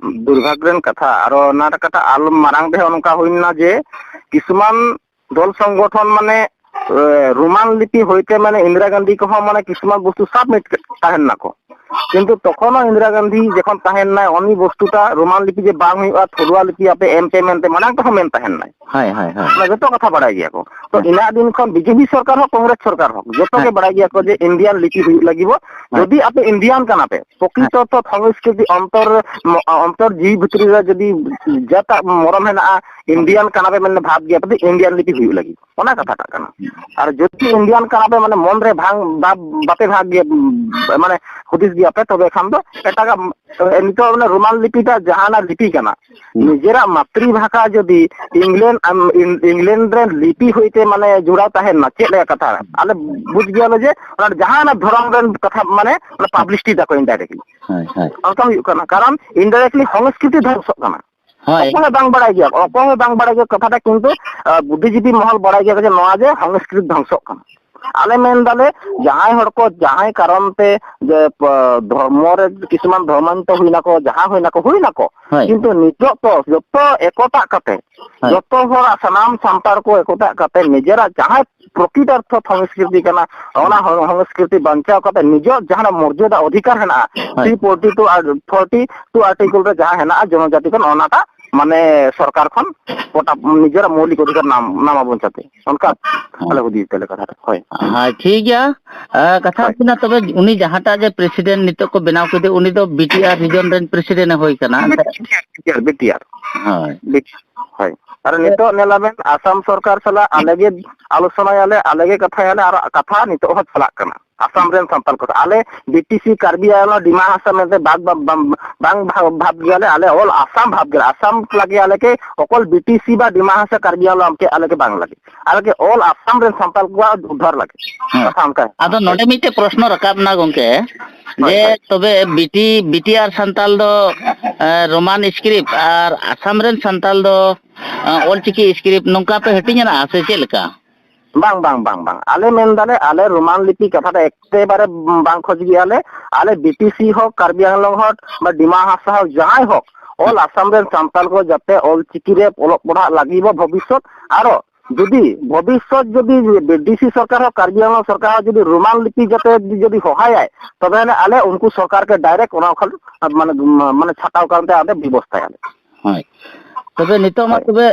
ᱫᱩᱨᱵᱷᱟᱜᱽ ᱨᱮᱱ ᱠᱟᱛᱷᱟ, ᱟᱨᱚ ᱚᱱᱟ ᱠᱟᱛᱷᱟ ᱟᱞᱚ ᱢᱟᱨᱟᱝ ᱨᱮᱦᱚᱸ ᱱᱚᱝᱠᱟ ᱦᱩᱭ ᱞᱮᱱᱟ ᱡᱮ ᱠᱤᱪᱷᱩᱢᱟᱱ ᱫᱚᱞ ᱥᱚᱝᱜᱚᱴᱷᱚᱱ ᱢᱟᱱᱮ ᱮ, ᱨᱳᱢᱟᱱ ᱞᱤᱯᱤ ᱦᱚᱭᱛᱮ ᱢᱟᱱᱮ ᱤᱱᱫᱤᱨᱟ ᱜᱟᱱᱫᱷᱤ ᱠᱚᱦᱚᱸ ᱢᱟᱱᱮ ᱠᱤᱪᱷᱩᱢᱟᱱ ᱵᱚᱥᱛᱩ ᱥᱟᱵᱢᱤᱴ ᱛᱟᱦᱮᱱ ᱱᱟᱠᱚ᱾ ᱠᱤᱱᱛᱩ ᱛᱚᱠᱷᱚᱱ ᱦᱚᱸ ᱤᱱᱫᱤᱨᱟ ᱜᱟᱱᱫᱷᱤ ᱡᱚᱠᱷᱚᱱ ᱛᱟᱦᱮᱱ ᱱᱟᱭ, ᱩᱱᱤ ᱵᱚᱥᱛᱩᱴᱟ ᱨᱳᱢᱟᱱ ᱞᱤᱯᱤ ᱡᱮ ᱵᱟᱝ ᱦᱩᱭᱩᱜᱼᱟ, ᱛᱷᱚᱲᱩᱣᱟ ᱞᱤᱯᱤ ᱟᱯᱮ ᱮᱢ ᱯᱮ ᱢᱮᱱᱛᱮ ᱢᱟᱲᱟᱝ ᱛᱮᱦᱚᱸ ᱢᱮᱱ ᱛᱟᱦᱮᱱ ᱱᱟᱭ᱾ ᱦᱳᱭ, ᱦᱳᱭ, ᱦᱳᱭ᱾ ᱚᱱᱟ ᱡᱚᱛᱚ ᱠᱟᱛᱷᱟ ᱵᱟᱲᱟᱭ ᱜᱮᱭᱟ ᱠᱚ᱾ ᱛᱚ ᱦᱮᱸ᱾ ᱤᱱᱟᱹ ᱫᱤᱱ ᱠᱷᱚᱱ ᱵᱤᱡᱮᱯᱤ ᱥᱚᱨᱠᱟᱨ ᱦᱚᱸ, ᱠᱚᱝᱜᱨᱮᱥ ᱥᱚᱨᱠᱟᱨ ᱦᱚᱸ, ᱡᱚᱛᱚ ᱜᱮ ᱦᱮᱸ᱾ ᱵᱟᱲᱟᱭ ᱜᱮᱭᱟ ᱠᱚ ᱡᱮ ᱤᱱᱰᱤᱭᱟᱱ ᱞᱤᱯᱤ ᱦᱩᱭᱩᱜ ᱞᱟᱹᱜᱤᱫ᱾ ᱦᱮᱸ᱾ ᱡᱩᱫᱤ ᱟᱯᱮ ᱤᱱᱰᱤᱭᱟᱱ ᱠᱟᱱᱟ ᱯᱮ, ᱯᱨᱚᱠᱨᱤᱛᱚ ᱦᱮᱸ᱾ ᱛᱚ ᱥᱚᱝᱥᱠᱨᱤᱛᱤ ᱚᱱᱛᱚᱨ, ᱢᱚ-, ᱚᱱᱛᱚᱨ ᱡᱤᱣᱤ ᱵᱷᱤᱛᱨᱤ ᱨᱮ ᱡᱩᱫᱤ ᱡᱟᱹᱛᱟᱜ ᱢᱚᱨᱚᱢ ᱦᱮᱱᱟᱜᱼᱟ, ᱤᱱᱰᱤᱭᱟᱱ ᱠᱟᱱᱟ ᱯᱮ ᱢᱮᱱᱛᱮ ᱵᱷᱟᱵᱽ ᱜᱮᱭᱟ ᱯᱮ, ᱤᱱᱰᱤᱭᱟᱱ ᱞᱤᱯᱤ ᱦᱩᱭᱩᱜ ᱞᱟᱹᱜᱤᱫ᱾ ᱚᱱᱟ ᱠᱟᱛᱷᱟᱴᱟᱜ ᱠᱟᱱᱟ᱾ ᱟᱨ ᱡᱩᱫᱤ ᱤᱱᱰᱤᱭᱟᱱ ᱠᱟᱱᱟ ᱯᱮ, ᱢᱟᱱᱮ ᱢᱚᱱ ᱨᱮ ᱵᱷᱟᱝ, ᱵᱷᱟᱵᱽ, ᱵᱟᱯᱮ ᱵᱷᱟᱜᱽ ᱜᱮ, ᱢᱟᱱᱮ ᱦᱩᱫᱤᱥ ᱜᱮᱭᱟ ᱯᱮ, ᱛᱚᱵᱮ ᱠᱷᱟᱱ ᱫᱚ ᱮᱴᱟᱜᱟᱜ, ᱱᱤᱛᱚᱜ ᱢᱟᱱᱮ ᱨᱳᱢᱟᱱ ᱞᱤᱯᱤ ᱫᱚ ᱡᱟᱦᱟᱱᱟᱜ ᱞᱤᱯᱤ ᱠᱟᱱᱟ᱾ ᱦᱩᱸ᱾ ᱱᱤᱡᱮᱨᱟᱜ ᱢᱟᱛᱨᱤ ᱵᱷᱟᱥᱟ ᱡᱩᱫᱤ ᱤᱝᱞᱮᱱᱰ, ᱟᱢ, ᱤᱝ-, ᱤᱝᱞᱮᱱᱰ ᱨᱮᱱ ᱞᱤᱯᱤ ᱦᱚᱭᱛᱮ ᱢᱟᱱᱮ ᱡᱚᱲᱟᱣ ᱛᱟᱦᱮᱱ ᱢᱟ, ᱪᱮᱫ ᱞᱮᱠᱟ ᱠᱟᱛᱷᱟ? ᱟᱞᱮ ᱵᱩᱡᱽ ᱜᱮᱭᱟᱞᱮ ᱡᱮ ᱚᱱᱟ ᱡᱟᱦᱟᱱᱟᱜ ᱫᱷᱚᱨᱚᱢ ᱨᱮᱱ ᱠᱟᱛᱷᱟ ᱢᱟᱱᱮ ᱚᱱᱟ ᱯᱟᱵᱽᱞᱤᱥᱤᱴᱤ ᱫᱟᱠᱚ indirectly᱾ ᱦᱳᱭ, ᱦᱳᱭ᱾ ᱚᱱᱠᱟ ᱦᱩᱭᱩᱜ ᱠᱟᱱᱟ, ᱠᱟᱨᱚᱱ indirectly ᱥᱚᱝᱥᱠᱨᱤᱛᱤ ᱫᱷᱚᱝᱥᱚᱜ ᱠᱟᱱᱟ᱾ ᱦᱳᱭ᱾ ᱚᱠᱚᱭ ᱦᱚᱸ ᱵᱟᱝ ᱵᱟᱲᱟᱭ ᱜᱮᱭᱟ, ᱚᱠᱚᱭ ᱦᱚᱸ ᱵᱟᱝ ᱵᱟᱲᱟᱭ ᱜᱮᱭᱟ ᱠᱟᱛᱷᱟᱴᱟ, ᱠᱤᱱᱛᱩ, ᱟ, ᱵᱩᱫᱽᱫᱷᱤᱡᱤᱵᱤ ᱢᱚᱦᱚᱞ ᱵᱟᱲᱟᱭ ᱜᱮᱭᱟ ᱠᱚ ᱡᱮ ᱱᱚᱣᱟ ᱡᱮ ᱥᱚᱝᱥᱠᱨᱤᱛ ᱫᱷᱚᱝᱥᱚᱜ ᱠᱟᱱᱟ᱾ ᱟᱞᱮ ᱢᱮᱱ ᱫᱟᱞᱮ, ᱡᱟᱦᱟᱸᱭ ᱦᱚᱲ ᱠᱚ ᱡᱟᱦᱟᱸᱭ ᱠᱟᱨᱚᱱ ᱛᱮ ᱡᱮ, ᱯ-, ᱫᱷᱚᱨᱢᱚ ᱨᱮ ᱠᱤᱪᱷᱩᱢᱟᱱ ᱫᱷᱚᱨᱢᱟᱱᱛᱚ ᱦᱩᱭ ᱱᱟᱠᱚ, ᱡᱟᱦᱟᱸ ᱦᱩᱭ ᱱᱟᱠᱚ, ᱦᱩᱭ ᱱᱟᱠᱚ, ᱦᱳᱭ᱾ ᱠᱤᱱᱛᱩ ᱱᱤᱛᱚᱜ ᱛᱚ ᱡᱚᱛᱚ ᱮᱠᱚᱛᱟᱜ ᱠᱟᱛᱮ, ᱦᱳᱭ᱾ ᱡᱚᱛᱚ ᱦᱚᱲᱟᱜ, ᱥᱟᱱᱟᱢ ᱥᱟᱱᱛᱟᱲ ᱠᱚ ᱮᱠᱚᱛᱟᱜ ᱠᱟᱛᱮ ᱱᱤᱡᱮᱨᱟᱜ ᱡᱟᱦᱟᱸᱭ ᱯᱨᱚᱠᱤᱛ ᱚᱨᱛᱷᱚ ᱥᱚᱝᱥᱠᱨᱤᱛᱤ ᱠᱟᱱᱟ, ᱚᱱᱟ ᱦᱚᱸ ᱥᱚᱝᱥᱠᱨᱤᱛᱤ ᱵᱟᱧᱪᱟᱣ ᱠᱟᱛᱮ ᱱᱤᱡᱮᱨ ᱡᱟᱦᱟᱸ ᱢᱚᱨᱡᱟᱫᱟ ᱚᱫᱷᱤᱠᱟᱨ ᱦᱮᱱᱟᱜᱼᱟ, ᱦᱳᱭ᱾ ᱛᱷᱨᱤ ᱯᱷᱳᱨᱴᱤ ᱴᱩ ᱟᱨ ᱯᱷᱳᱨᱴᱤ ᱴᱩ ᱟᱨᱴᱤᱠᱚᱞ ᱨᱮ ᱡᱟᱦᱟᱸ ᱦᱮᱱᱟᱜᱼᱟ ᱡᱚᱱᱚᱡᱟᱛᱤ ᱠᱷᱚᱱ, ᱚᱱᱟᱴᱟᱜ ᱢᱟᱱᱮ ᱥᱚᱨᱠᱟᱨ ᱠᱷᱚᱱ ᱯᱚᱴᱟ ᱱᱤᱡᱮᱨᱟᱜ ᱢᱳᱣᱞᱤᱠ ᱚᱫᱷᱤᱠᱟᱨ ᱱᱟᱢ, ᱱᱟᱢᱟ ᱵᱚᱱ ᱪᱟᱹᱛᱮ, ᱚᱱᱠᱟ ᱦᱮᱸ᱾ ᱟᱞᱮ ᱦᱩᱫᱤᱥ ᱛᱮᱞᱮ ᱠᱟᱛᱷᱟ᱾ ᱦᱳᱭ᱾ ᱦᱮᱸ, ᱴᱷᱤᱠ ᱜᱮᱭᱟ᱾ ᱟ, ᱠᱟᱛᱷᱟ ᱦᱳᱭ᱾ ᱦᱩᱭᱩᱜ ᱠᱟᱱᱟ, ᱛᱚᱵᱮ ᱩᱱᱤ ᱡᱟᱦᱟᱸᱴᱟᱜ ᱡᱮ ᱯᱨᱮᱥᱤᱰᱮᱱᱴ ᱱᱤᱛᱚᱜ ᱠᱚ ᱵᱮᱱᱟᱣ ᱠᱮᱫᱮ, ᱩᱱᱤ ᱫᱚ ᱵᱤᱴᱤᱟᱨ ᱨᱤᱡᱚᱱ ᱨᱮᱱ ᱯᱨᱮᱥᱤᱰᱮᱱᱴ ᱮ ᱦᱩᱭ ᱠᱟᱱᱟ᱾ BTR, BTR. ᱦᱳᱭ᱾ ᱵᱤᱴᱤᱟᱨ, ᱦᱳᱭ᱾ ᱟᱨ ᱱᱤᱛᱚᱜ ᱧᱮᱞᱟᱵᱮᱱ, ᱟᱥᱟᱢ ᱥᱚᱨᱠᱟᱨ ᱥᱟᱞᱟᱜ ᱟᱞᱮ ᱜᱮ ᱟᱞᱳᱪᱚᱱᱟᱭᱟᱞᱮ, ᱟᱞᱮ ᱜᱮ ᱠᱟᱛᱷᱟᱭᱟᱞᱮ, ᱟᱨ ᱠᱟᱛᱷᱟ ᱱᱤᱛᱚᱜ ᱦᱚᱸ ᱪᱟᱞᱟᱜ ᱠᱟᱱᱟ᱾ ᱟᱥᱟᱢ ᱨᱮᱱ ᱥᱟᱱᱛᱟᱲ ᱠᱚ, ᱟᱞᱮ ᱵᱤᱴᱤᱥᱤ ᱠᱟᱨᱵᱤ ᱟᱝᱞᱚᱝ ᱰᱤᱢᱟ ᱦᱟᱥᱟ ᱢᱮᱱᱛᱮ ᱵᱟᱫ ᱵᱟ-, ᱵᱟᱝ, ᱵᱟᱝ ᱵᱷᱟ-, ᱵᱷᱟᱵᱽ ᱜᱮᱭᱟᱞᱮ, ᱟᱞᱮ ᱚᱞ ᱟᱥᱟᱢ ᱵᱷᱟᱵᱽ ᱜᱮᱭᱟᱞᱮ᱾ ᱟᱥᱟᱢ ᱞᱟᱹᱜᱤᱫ ᱟᱞᱮ ᱠᱮ ᱚᱠᱚᱞ ᱵᱤᱴᱤᱥᱤ ᱵᱟ ᱰᱤᱢᱟ ᱦᱟᱥᱟ ᱠᱟᱨᱵᱤ ᱟᱝᱞᱚᱝ ᱟᱢ ᱠᱮ ᱟᱞᱮ ᱠᱮ ᱵᱟᱝ ᱞᱟᱹᱜᱤᱫ, ᱟᱞᱮ ᱠᱮ ᱚᱞ ᱟᱥᱟᱢ ᱨᱮᱱ ᱥᱟᱱᱛᱟᱲ ᱠᱚᱣᱟᱜ ᱩᱫᱽᱫᱷᱟᱨ ᱞᱟᱹᱜᱤᱫ᱾ ᱦᱮᱸ᱾ ᱠᱟᱛᱷᱟ ᱚᱱᱠᱟ᱾ ᱟᱫᱚ ᱱᱚᱰᱮ ᱢᱤᱫᱴᱮᱡ ᱯᱨᱚᱥᱱᱚ ᱨᱟᱠᱟᱵ ᱮᱱᱟ ᱜᱚᱝᱠᱮ, ᱦᱳᱭ, ᱡᱮ ᱦᱳᱭ᱾ ᱛᱚᱵᱮ ᱵᱤᱴᱤ, ᱵᱤᱴᱤ ᱟᱨ ᱥᱟᱱᱛᱟᱞ ᱫᱚ, ᱮ, ᱨᱳᱢᱟᱱ ᱥᱠᱨᱤᱯᱴ ᱟᱨ ᱟᱥᱟᱢ ᱨᱮᱱ ᱥᱟᱱᱛᱟᱞ ᱫᱚ, ᱮ, ᱚᱞᱪᱤᱠᱤ ᱥᱠᱨᱤᱯᱴ, ᱱᱚᱝᱠᱟ ᱯᱮ ᱦᱟᱹᱴᱤᱧ ᱮᱱᱟ ᱥᱮ ᱪᱮᱫ ᱞᱮᱠᱟ? ᱵᱟᱝ, ᱵᱟᱝ, ᱵᱟᱝ, ᱵᱟᱝ᱾ ᱟᱞᱮ ᱢᱮᱱ ᱫᱟᱞᱮ, ᱟᱞᱮ ᱨᱳᱢᱟᱱ ᱞᱤᱯᱤ ᱠᱟᱛᱷᱟ ᱫᱚ ᱮᱠᱮᱵᱟᱨᱮ ᱵᱟᱝ ᱠᱷᱚᱡᱽ ᱜᱮᱭᱟᱞᱮ᱾ ᱟᱞᱮ ᱵᱤᱴᱤᱥᱤ ᱦᱳᱠ, ᱠᱟᱨᱵᱤ ᱟᱝᱞᱚᱝ ᱦᱳᱠ, ᱵᱟ ᱰᱤᱢᱟ ᱦᱟᱥᱟ ᱦᱳᱠ, ᱡᱟᱦᱟᱸᱭ ᱦᱳᱠ, ᱚᱞ ᱟᱥᱟᱢ ᱨᱮᱱ ᱥᱟᱱᱛᱟᱲ ᱠᱚ ᱡᱟᱛᱮ ᱚᱞ ᱪᱤᱠᱤ ᱨᱮ ᱚᱞᱚᱜ ᱯᱟᱲᱦᱟᱜ ᱞᱟᱹᱜᱤᱫ ᱵᱚ ᱵᱷᱚᱵᱤᱥᱥᱚᱛ ᱟᱨᱚ ᱡᱩᱫᱤ ᱵᱷᱚᱵᱤᱥᱥᱚᱛ ᱡᱩᱫᱤ ᱰᱤᱥᱤ ᱥᱚᱨᱠᱟᱨ ᱦᱚᱸ, ᱠᱟᱨᱵᱤ ᱟᱝᱞᱚᱝ ᱥᱚᱨᱠᱟᱨ ᱦᱚᱸ ᱡᱩᱫᱤ ᱨᱳᱢᱟᱱ ᱞᱤᱯᱤ ᱡᱟᱛᱮ ᱡᱩᱫᱤ ᱦᱚᱦᱟᱭᱟᱭ, ᱛᱚᱵᱮ ᱟᱹᱱᱤᱡ ᱟᱞᱮ ᱩᱱᱠᱩ ᱥᱚᱨᱠᱟᱨ ᱜᱮ ᱰᱟᱭᱨᱮᱠᱴ ᱚᱱᱟ ᱠᱷᱚᱱ ᱢᱟᱱᱮ, ᱢᱟᱱᱮ ᱪᱷᱟᱴᱟᱣ ᱠᱟᱱᱛᱮ ᱟᱞᱮ ᱵᱮᱵᱚᱥᱛᱷᱟᱭᱟᱞᱮ᱾ ᱦᱳᱭ᱾ ᱛᱚᱵᱮ ᱱᱤᱛᱚᱜ ᱢᱟ ᱦᱳᱭ᱾ ᱛᱚᱵᱮ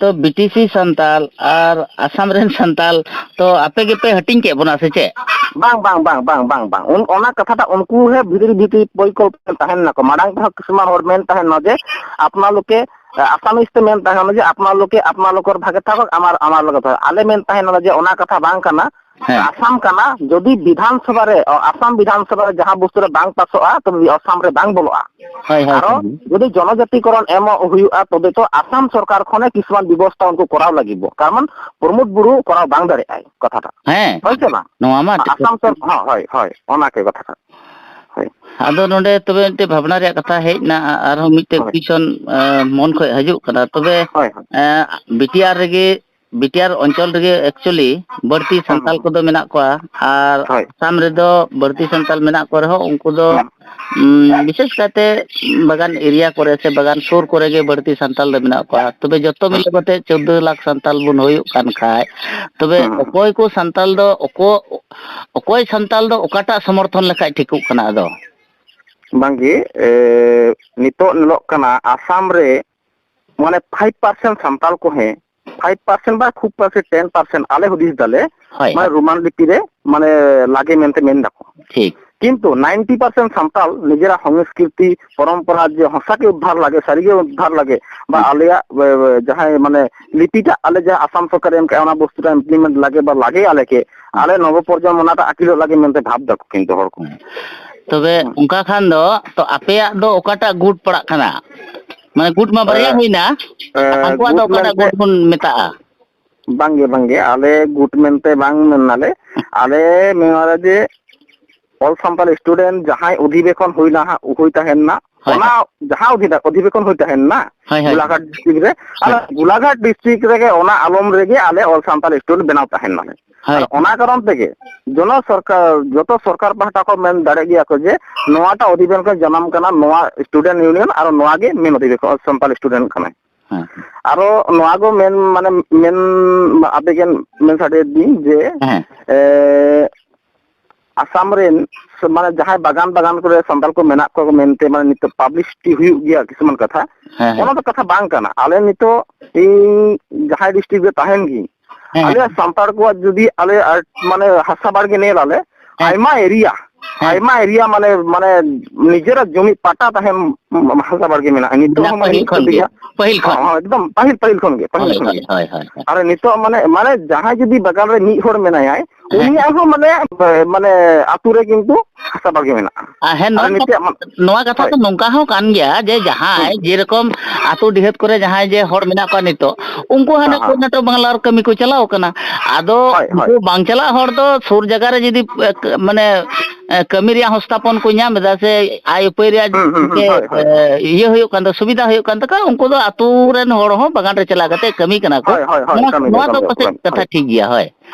ᱛᱚ ᱵᱤᱴᱤᱥᱤ ᱥᱟᱱᱛᱟᱞ ᱟᱨ ᱟᱥᱟᱢ ᱨᱮᱱ ᱥᱟᱱᱛᱟᱞ ᱛᱚ ᱟᱯᱮ ᱜᱮᱯᱮ ᱦᱟᱹᱴᱤᱧ ᱠᱮᱫ ᱵᱚᱱᱟ ᱥᱮ ᱪᱮᱫ? ᱵᱟᱝ, ᱵᱟᱝ, ᱵᱟᱝ, ᱵᱟᱝ, ᱵᱟᱝ, ᱵᱟᱝ᱾ ᱩᱱ-, ᱚᱱᱟ ᱠᱟᱛᱷᱟᱴᱟᱜ ᱩᱱᱠᱩ ᱦᱮ ᱵᱷᱤᱛᱨᱤ ᱵᱷᱤᱛᱨᱤ ᱯᱚᱨᱤᱠᱚᱞᱯᱚᱱᱟ ᱛᱟᱦᱮᱱ ᱱᱟᱠᱚ᱾ ᱢᱟᱲᱟᱝ ᱛᱮᱦᱚᱸ ᱠᱤᱪᱷᱩᱢᱟ ᱦᱚᱲ ᱢᱮᱱ ᱛᱟᱦᱮᱱ ᱱᱚ ᱡᱮ ᱟᱯᱱᱟ ᱞᱳᱠᱮ, ᱮ, ᱟᱥᱟᱢᱤᱡ ᱛᱮ ᱢᱮᱱ ᱛᱟᱦᱮᱱ ᱱᱚ ᱡᱮ ᱟᱯᱱᱟ ᱞᱳᱠᱮ ᱟᱯᱱᱟ ᱞᱳᱠᱚᱨ ᱵᱷᱟᱜᱮ ᱛᱷᱟᱠᱚ ᱟᱢᱟᱨ ᱟᱢᱟᱨ ᱞᱳᱠᱮ ᱛᱷᱟᱠᱚ᱾ ᱟᱞᱮ ᱢᱮᱱ ᱛᱟᱦᱮᱱ ᱱᱚ ᱡᱮ ᱚᱱᱟ ᱠᱟᱛᱷᱟ ᱵᱟᱝ ᱠᱟᱱᱟ᱾ ᱦᱮᱸ᱾ ᱟᱥᱟᱢ ᱠᱟᱱᱟ, ᱡᱩᱫᱤ ᱵᱤᱫᱷᱟᱱ ᱥᱚᱵᱷᱟ ᱨᱮ, ᱚ, ᱟᱥᱟᱢ ᱵᱤᱫᱷᱟᱱ ᱥᱚᱵᱷᱟ ᱨᱮ ᱡᱟᱦᱟᱸ ᱵᱚᱥᱛᱩ ᱨᱮ ᱵᱟᱝ ᱯᱟᱥᱚᱜᱼᱟ, ᱛᱚᱵᱮ ᱟᱥᱟᱢ ᱨᱮ ᱵᱟᱝ ᱵᱚᱞᱚᱜᱼᱟ᱾ ᱦᱳᱭ, ᱦᱳᱭ, ᱟᱨᱚ ᱦᱳᱭ᱾ ᱡᱩᱫᱤ ᱡᱚᱱᱚᱡᱟᱛᱤᱠᱚᱨᱚᱱ ᱮᱢᱚᱜ ᱦᱩᱭᱩᱜᱼᱟ, ᱛᱚᱵᱮ ᱛᱚ ᱟᱥᱟᱢ ᱥᱚᱨᱠᱟᱨ ᱠᱷᱚᱱᱮ ᱠᱤᱪᱷᱩᱜᱟᱱ ᱵᱮᱵᱚᱥᱛᱷᱟ ᱩᱱᱠᱩ ᱠᱚᱨᱟᱣ ᱞᱟᱹᱜᱤᱫ᱾ ᱠᱟᱨᱚᱱ ᱯᱨᱚᱢᱳᱫ ᱵᱩᱨᱩ ᱠᱚᱨᱟᱣ ᱵᱟᱝ ᱫᱟᱲᱮᱭᱟᱜᱼᱟᱭ ᱠᱟᱛᱷᱟᱴᱟᱜ᱾ ᱦᱮᱸ᱾ ᱦᱳᱭ ᱥᱮ ᱵᱟᱝ? ᱱᱚᱣᱟ ᱢᱟ ᱴᱷᱤᱠ ᱟᱥᱟᱢ ᱠᱟᱛᱷᱟ᱾ ᱥᱚᱨ-, ᱦᱳᱭ, ᱦᱳᱭ, ᱦᱳᱭ, ᱚᱱᱟ ᱜᱮ ᱠᱟᱛᱷᱟᱴᱟᱜ᱾ ᱦᱳᱭ᱾ ᱟᱫᱚ ᱱᱚᱰᱮ ᱛᱚᱵᱮ ᱢᱤᱫᱴᱮᱡ ᱵᱷᱟᱵᱽᱱᱟ ᱨᱮᱭᱟᱜ ᱠᱟᱛᱷᱟ ᱦᱮᱡ ᱮᱱᱟ, ᱟᱨᱦᱚᱸ ᱢᱤᱫᱴᱮᱡ ᱦᱳᱭ᱾ ᱠᱩᱭᱥᱚᱱ, ᱮ, ᱢᱚᱱ ᱠᱷᱚᱡ ᱦᱤᱡᱩᱜ ᱠᱟᱱᱟ᱾ ᱛᱚᱵᱮ, ᱦᱳᱭ, ᱦᱳᱭ᱾ ᱮ, ᱵᱤᱴᱤᱟᱨ ᱨᱮᱜᱮ, ᱵᱤᱴᱤᱟᱨ ᱚᱧᱪᱚᱞ ᱨᱮᱜᱮ actually ᱵᱟᱹᱲᱛᱤ ᱦᱩᱸ, ᱦᱩᱸ, ᱥᱟᱱᱛᱟᱞ ᱦᱩᱸ᱾ ᱠᱚᱫᱚ ᱢᱮᱱᱟᱜ ᱠᱚᱣᱟ, ᱟᱨ ᱦᱳᱭ᱾ ᱟᱥᱟᱢ ᱨᱮᱫᱚ ᱵᱟᱹᱲᱛᱤ ᱥᱟᱱᱛᱟᱞ ᱢᱮᱱᱟᱜ ᱠᱚ ᱨᱮᱦᱚᱸ ᱩᱱᱠᱩ ᱫᱚ, ᱦᱩᱸ᱾ ᱩᱢ, ᱵᱤᱥᱮᱥ ᱠᱟᱭᱛᱮ ᱵᱟᱜᱟᱱ ᱮᱨᱤᱭᱟ ᱠᱚᱨᱮ ᱥᱮ ᱵᱟᱜᱟᱱ ᱥᱩᱨ ᱠᱚᱨᱮ ᱜᱮ ᱵᱟᱹᱲᱛᱤ ᱥᱟᱱᱛᱟᱞ ᱫᱚ ᱢᱮᱱᱟᱜ ᱠᱚᱣᱟ᱾ ᱛᱚᱵᱮ ᱡᱚᱛᱚ ᱦᱩᱸ᱾ ᱢᱤᱞᱟᱹᱣ ᱠᱟᱛᱮ ᱪᱳᱫᱽᱫᱳ ᱞᱟᱠᱷ ᱥᱟᱱᱛᱟᱞ ᱵᱚᱱ ᱦᱩᱭᱩᱜ ᱠᱟᱱ ᱠᱷᱟᱡ, ᱛᱚᱵᱮ ᱦᱩᱸ, ᱦᱩᱸ᱾ ᱚᱠᱚᱭ ᱠᱚ ᱥᱟᱱᱛᱟᱞ ᱫᱚ ᱚᱠᱚ-, ᱚᱠᱚᱭ ᱥᱟᱱᱛᱟᱞ ᱫᱚ ᱚᱠᱟᱴᱟᱜ ᱥᱚᱢᱚᱨᱛᱷᱚᱱ ᱞᱮᱠᱷᱟᱡ ᱴᱷᱤᱠᱚᱜ ᱠᱟᱱᱟ ᱟᱫᱚ? ᱵᱟᱝᱜᱮ, ᱮ, ᱱᱤᱛᱚᱜ ᱧᱮᱞᱚᱜ ᱠᱟᱱᱟ ᱟᱥᱟᱢ ᱨᱮ ᱢᱟᱱᱮ five percent ᱥᱟᱱᱛᱟᱞ ᱠᱚ ᱦᱮᱸ, five percent ᱵᱟ ᱠᱷᱩᱵ ᱯᱟᱥᱮ ten percent ᱟᱞᱮ ᱦᱩᱫᱤᱥ ᱫᱟᱞᱮ, ᱦᱳᱭ, ᱢᱟᱱᱮ ᱦᱳᱭ᱾ ᱨᱳᱢᱟᱱ ᱞᱤᱯᱤ ᱨᱮ ᱢᱟᱱᱮ ᱞᱟᱜᱮ ᱢᱮᱱᱛᱮ ᱢᱮᱱ ᱫᱟᱠᱚ᱾ ᱴᱷᱤᱠ᱾ ᱠᱤᱱᱛᱩ ninety percent ᱥᱟᱱᱛᱟᱞ ᱱᱤᱡᱮᱨᱟᱜ ᱥᱚᱝᱥᱠᱨᱤᱛᱤ ᱯᱚᱨᱚᱢᱯᱚᱨᱟ ᱡᱮ ᱦᱚᱸᱥᱟ ᱜᱮ ᱩᱫᱽᱫᱷᱟᱨ ᱞᱟᱜᱮ, ᱥᱟᱹᱨᱤ ᱜᱮ ᱩᱫᱽᱫᱷᱟᱨ ᱞᱟᱜᱮ, ᱵᱟ ᱦᱩᱸ᱾ ᱟᱞᱮᱭᱟᱜ, ᱮ, ᱮ, ᱡᱟᱦᱟᱸᱭ ᱢᱟᱱᱮ ᱞᱤᱯᱤᱴᱟᱜ ᱟᱞᱮ ᱡᱟᱦᱟᱸ ᱟᱥᱟᱢ ᱥᱚᱨᱠᱟᱨᱮ ᱮᱢ ᱠᱟᱜᱼᱟ, ᱚᱱᱟ ᱵᱚᱥᱛᱩ ᱨᱮ implement ᱞᱟᱜᱮ ᱵᱟ ᱞᱟᱜᱮ ᱟᱞᱮ ᱠᱮ, ᱦᱩᱸ᱾ ᱟᱞᱮ ᱱᱚᱵᱚ ᱯᱨᱚᱡᱚᱱᱢᱚ ᱚᱱᱟᱴᱟᱜ ᱟᱹᱠᱤᱞᱚᱜ ᱞᱟᱜᱮ ᱢᱮᱱᱛᱮ ᱵᱷᱟᱵᱽ ᱫᱟᱠᱚ ᱠᱤᱱᱛᱩ ᱦᱚᱲ ᱠᱚ᱾ ᱦᱩᱸ᱾ ᱛᱚᱵᱮ ᱦᱩᱸ᱾ ᱚᱱᱠᱟ ᱠᱷᱟᱱ ᱫᱚ ᱛᱚ ᱟᱯᱮᱭᱟᱜ ᱫᱚ ᱚᱠᱟᱴᱟᱜ ᱜᱩᱴ ᱯᱟᱲᱟᱜ ᱠᱟᱱᱟ? ᱢᱟᱱᱮ ᱜᱩᱴ ᱢᱟ ᱵᱟᱨᱭᱟ ᱮ, ᱦᱩᱭᱱᱟ, ᱮ, ᱟᱠᱚᱣᱟᱜ ᱫᱚ ᱜᱩᱴ ᱚᱠᱟᱴᱟᱜ ᱢᱮᱱᱛᱮ ᱜᱩᱴ ᱵᱚᱱ ᱢᱮᱛᱟᱜᱼᱟ? ᱵᱟᱝᱜᱮ, ᱵᱟᱝᱜᱮ, ᱟᱞᱮ ᱜᱩᱴ ᱢᱮᱱᱛᱮ ᱵᱟᱝ ᱢᱮᱱᱟᱞᱮ᱾ ᱟᱞᱮ ᱢᱮᱱᱟᱞᱮ ᱡᱮ All Santali Student ᱡᱟᱦᱟᱸᱭ ᱚᱫᱷᱤᱵᱮᱥᱚᱱ ᱦᱩᱭᱱᱟ ᱦᱟᱸᱜ, ᱦᱩᱭ ᱛᱟᱦᱮᱱ ᱱᱟ, ᱦᱳᱭ, ᱚᱱᱟ ᱦᱳᱭ᱾ ᱡᱟᱦᱟᱸ ᱚᱫᱷᱤ-, ᱚᱫᱷᱤᱵᱮᱥᱚᱱ ᱦᱩᱭ ᱛᱟᱦᱮᱱ ᱱᱟ ᱦᱳᱭ, ᱦᱳᱭ᱾ ᱜᱳᱞᱟᱜᱷᱟᱴ ᱰᱤᱥᱴᱨᱤᱠᱴ ᱨᱮ, ᱟᱨ ᱦᱳᱭ᱾ ᱜᱳᱞᱟᱜᱷᱟᱴ ᱰᱤᱥᱴᱨᱤᱠᱴ ᱨᱮᱜᱮ ᱚᱱᱟ ᱟᱞᱚᱢ ᱨᱮᱜᱮ ᱟᱞᱮ All Santali Student ᱵᱮᱱᱟᱣ ᱛᱟᱦᱮᱱ ᱱᱟᱞᱮ᱾ ᱦᱳᱭ᱾ ᱟᱨ ᱚᱱᱟ ᱠᱟᱨᱚᱱ ᱛᱮᱜᱮ ᱡᱚᱱᱚ ᱥᱚᱨᱠᱟᱨ, ᱡᱚᱛᱚ ᱥᱚᱨᱠᱟᱨ ᱯᱟᱦᱴᱟ ᱠᱚ ᱢᱮᱱ ᱫᱟᱲᱮ ᱜᱮᱭᱟ ᱠᱚ ᱡᱮ ᱱᱚᱣᱟᱴᱟᱜ ᱚᱫᱷᱤᱵᱮᱥᱚᱱ ᱡᱟᱱᱟᱢ ᱠᱟᱱᱟ, ᱱᱚᱣᱟ Student Union ᱟᱨ ᱱᱚᱣᱟ ᱜᱮ ᱢᱮᱱ ᱚᱫᱷᱤᱵᱮᱥᱚᱱ All Santali Student ᱠᱟᱱᱟ᱾ ᱦᱮᱸ᱾ ᱟᱨᱚ ᱱᱚᱣᱟ ᱠᱚ ᱢᱮᱱ, ᱢᱟᱱᱮ ᱢᱮᱱ, ᱟᱵᱮᱜᱮᱱ ᱢᱮᱱ ᱥᱟᱰᱮᱭᱮᱫᱤᱧ ᱡᱮ, ᱦᱮᱸ᱾ ᱮ, ᱟᱥᱟᱢ ᱨᱮᱱ ᱥᱮ ᱢᱟᱱᱮ ᱡᱟᱦᱟᱸᱭ ᱵᱟᱜᱟᱱ ᱵᱟᱜᱟᱱ ᱠᱚᱨᱮ ᱥᱟᱱᱛᱟᱲ ᱠᱚ ᱢᱮᱱᱟᱜ ᱠᱚᱣᱟ ᱢᱮᱱᱛᱮ, ᱢᱟᱱᱮ ᱱᱤᱛᱚᱜ ᱯᱟᱵᱽᱞᱤᱥᱤᱴᱤ ᱦᱩᱭᱩᱜ ᱜᱮᱭᱟ ᱠᱤᱪᱷᱩᱢᱟᱱ ᱠᱟᱛᱷᱟ, ᱦᱮᱸ, ᱦᱮᱸ᱾ ᱚᱱᱟ ᱫᱚ ᱠᱟᱛᱷᱟ ᱵᱟᱝ ᱠᱟᱱᱟ᱾ ᱟᱞᱮ ᱱᱤᱛᱚᱜ ᱤᱧ ᱡᱟᱦᱟᱸᱭ ᱰᱤᱥᱴᱨᱤᱠᱴ ᱨᱮ ᱛᱟᱦᱮᱱ ᱜᱤᱧ, ᱦᱮᱸ, ᱦᱮᱸ᱾ ᱟᱞᱮᱭᱟᱜ ᱥᱟᱱᱛᱟᱲ ᱠᱚᱣᱟᱜ ᱡᱩᱫᱤ ᱟᱞᱮ ᱟᱨ ᱢᱟᱱᱮ ᱦᱟᱥᱟ ᱵᱟᱲᱜᱮ ᱧᱮᱞ ᱟᱞᱮ, ᱦᱮᱸ᱾ ᱟᱭᱢᱟ ᱮᱨᱤᱭᱟ, ᱦᱮᱸ᱾ ᱟᱭᱢᱟ ᱮᱨᱤᱭᱟ ᱢᱟᱱᱮ, ᱢᱟᱱᱮ ᱱᱤᱡᱮᱨᱟᱜ ᱡᱚᱢᱤ ᱯᱟᱴᱟ ᱛᱟᱦᱮᱱ ᱦᱟᱥᱟ ᱵᱟᱲᱜᱮ ᱢᱮᱱᱟᱜᱼᱟ᱾ ᱱᱤᱛᱚᱜ ᱢᱮᱱᱟᱜ ᱦᱚᱸ ᱢᱟᱱᱮ ᱯᱟᱹᱦᱤᱞ ᱢᱤᱫ ᱠᱷᱚᱱ ᱜᱮ, ᱠᱟᱹᱴᱤᱡ ᱯᱟᱹᱦᱤᱞ ᱠᱷᱚᱱ᱾ ᱦᱚᱸ, ᱦᱚᱸ, ᱮᱠᱫᱚᱢ ᱯᱟᱹᱦᱤᱞ, ᱯᱟᱹᱦᱤᱞ ᱠᱷᱚᱱ ᱜᱮ, ᱯᱟᱹᱦᱤᱞ ᱦᱳᱭ, ᱠᱷᱚᱱ ᱦᱳᱭ, ᱜᱮ᱾ ᱦᱳᱭ, ᱦᱳᱭ, ᱦᱳᱭ᱾ ᱟᱨ ᱱᱤᱛᱚᱜ ᱢᱟᱱᱮ, ᱢᱟᱱᱮ ᱡᱟᱦᱟᱸᱭ ᱡᱩᱫᱤ ᱵᱟᱜᱟᱱ ᱨᱮ ᱢᱤᱫ ᱦᱚᱲ ᱢᱮᱱᱟᱭᱟᱭ, ᱦᱮᱸ᱾ ᱩᱱᱤᱭᱟᱜ ᱦᱚᱸ ᱢᱟᱱᱮ, ᱢᱟᱱᱮ ᱟᱛᱳ ᱨᱮ ᱠᱤᱱᱛᱩ ᱦᱟᱥᱟ ᱵᱟᱲᱜᱮ ᱢᱮᱱᱟᱜᱼᱟ᱾ ᱟᱨ ᱦᱮᱸ, ᱟᱨ ᱱᱚᱣᱟ ᱱᱤᱛᱚᱜ ᱠᱟᱛᱷᱟ, ᱱᱚᱣᱟ ᱠᱟᱛᱷᱟ ᱦᱳᱭ᱾ ᱫᱚ ᱱᱚᱝᱠᱟ ᱦᱚᱸ ᱠᱟᱱ ᱜᱮᱭᱟ ᱡᱮ ᱡᱟᱦᱟᱸᱭ ᱦᱩᱸ᱾ ᱡᱮᱨᱚᱠᱚᱢ ᱟᱛᱳ ᱰᱤᱦᱟᱹᱛ ᱠᱚᱨᱮ ᱡᱟᱦᱟᱸᱭ ᱡᱮ ᱦᱚᱲ ᱢᱮᱱᱟᱜ ᱠᱚᱣᱟ ᱱᱤᱛᱚᱜ, ᱩᱱᱠᱩ ᱦᱟᱱᱮ ᱦᱮᱸ, ᱦᱮᱸ᱾ ᱠᱚᱨᱱᱟᱴᱚᱠ ᱵᱟᱝᱞᱟ ᱠᱟᱹᱢᱤ ᱠᱚ ᱪᱟᱞᱟᱣ ᱠᱟᱱᱟ᱾ ᱟᱫᱚ ᱦᱳᱭ, ᱦᱳᱭ᱾ ᱩᱱᱠᱩ ᱵᱟᱝ ᱪᱟᱞᱟᱜ ᱦᱚᱲ ᱫᱚ ᱥᱩᱨ ᱡᱟᱭᱜᱟ ᱨᱮ ᱡᱩᱫᱤ, ᱮ, ᱠ-, ᱢᱟᱱᱮ, ᱮ, ᱠᱟᱹᱢᱤ ᱨᱮᱭᱟᱜ ᱦᱚᱸ ᱥᱛᱷᱟᱯᱚᱱ ᱠᱚ ᱧᱟᱢ ᱮᱫᱟ ᱥᱮ ᱟᱭ ᱩᱯᱟᱹᱭ ᱨᱮᱭᱟᱜ ᱦᱩᱸ, ᱦᱩᱸ, ᱦᱩᱸ, ᱡᱮ, ᱦᱳᱭ, ᱦᱳᱭ᱾ ᱮ, ᱤᱭᱟᱹ ᱦᱩᱭᱩᱜ ᱠᱟᱱ ᱛᱟᱠᱚᱣᱟ, ᱥᱩᱵᱤᱫᱷᱟ ᱦᱩᱭᱩᱜ ᱠᱟᱱ ᱛᱟᱠᱚᱣᱟ, ᱩᱱᱠᱩ ᱫᱚ ᱟᱛᱳ ᱨᱮᱱ ᱦᱚᱲ ᱦᱚᱸ ᱵᱟᱜᱟᱱ ᱨᱮ ᱪᱟᱞᱟᱣ ᱠᱟᱛᱮ ᱠᱟᱹᱢᱤ ᱠᱟᱱᱟ ᱠᱚ᱾ ᱦᱳᱭ, ᱦᱳᱭ, ᱦᱳᱭ, ᱱᱚᱣᱟ, ᱠᱟᱹᱢᱤ ᱫᱚ, ᱱᱚᱣᱟ ᱠᱟᱹᱢᱤ ᱫᱚ ᱫᱚ, ᱯᱟᱥᱮᱡ ᱠᱟᱹᱢᱤ, ᱠᱟᱛᱷᱟ ᱦᱳᱭ᱾ ᱴᱷᱤᱠ ᱜᱮᱭᱟ, ᱦᱳᱭ᱾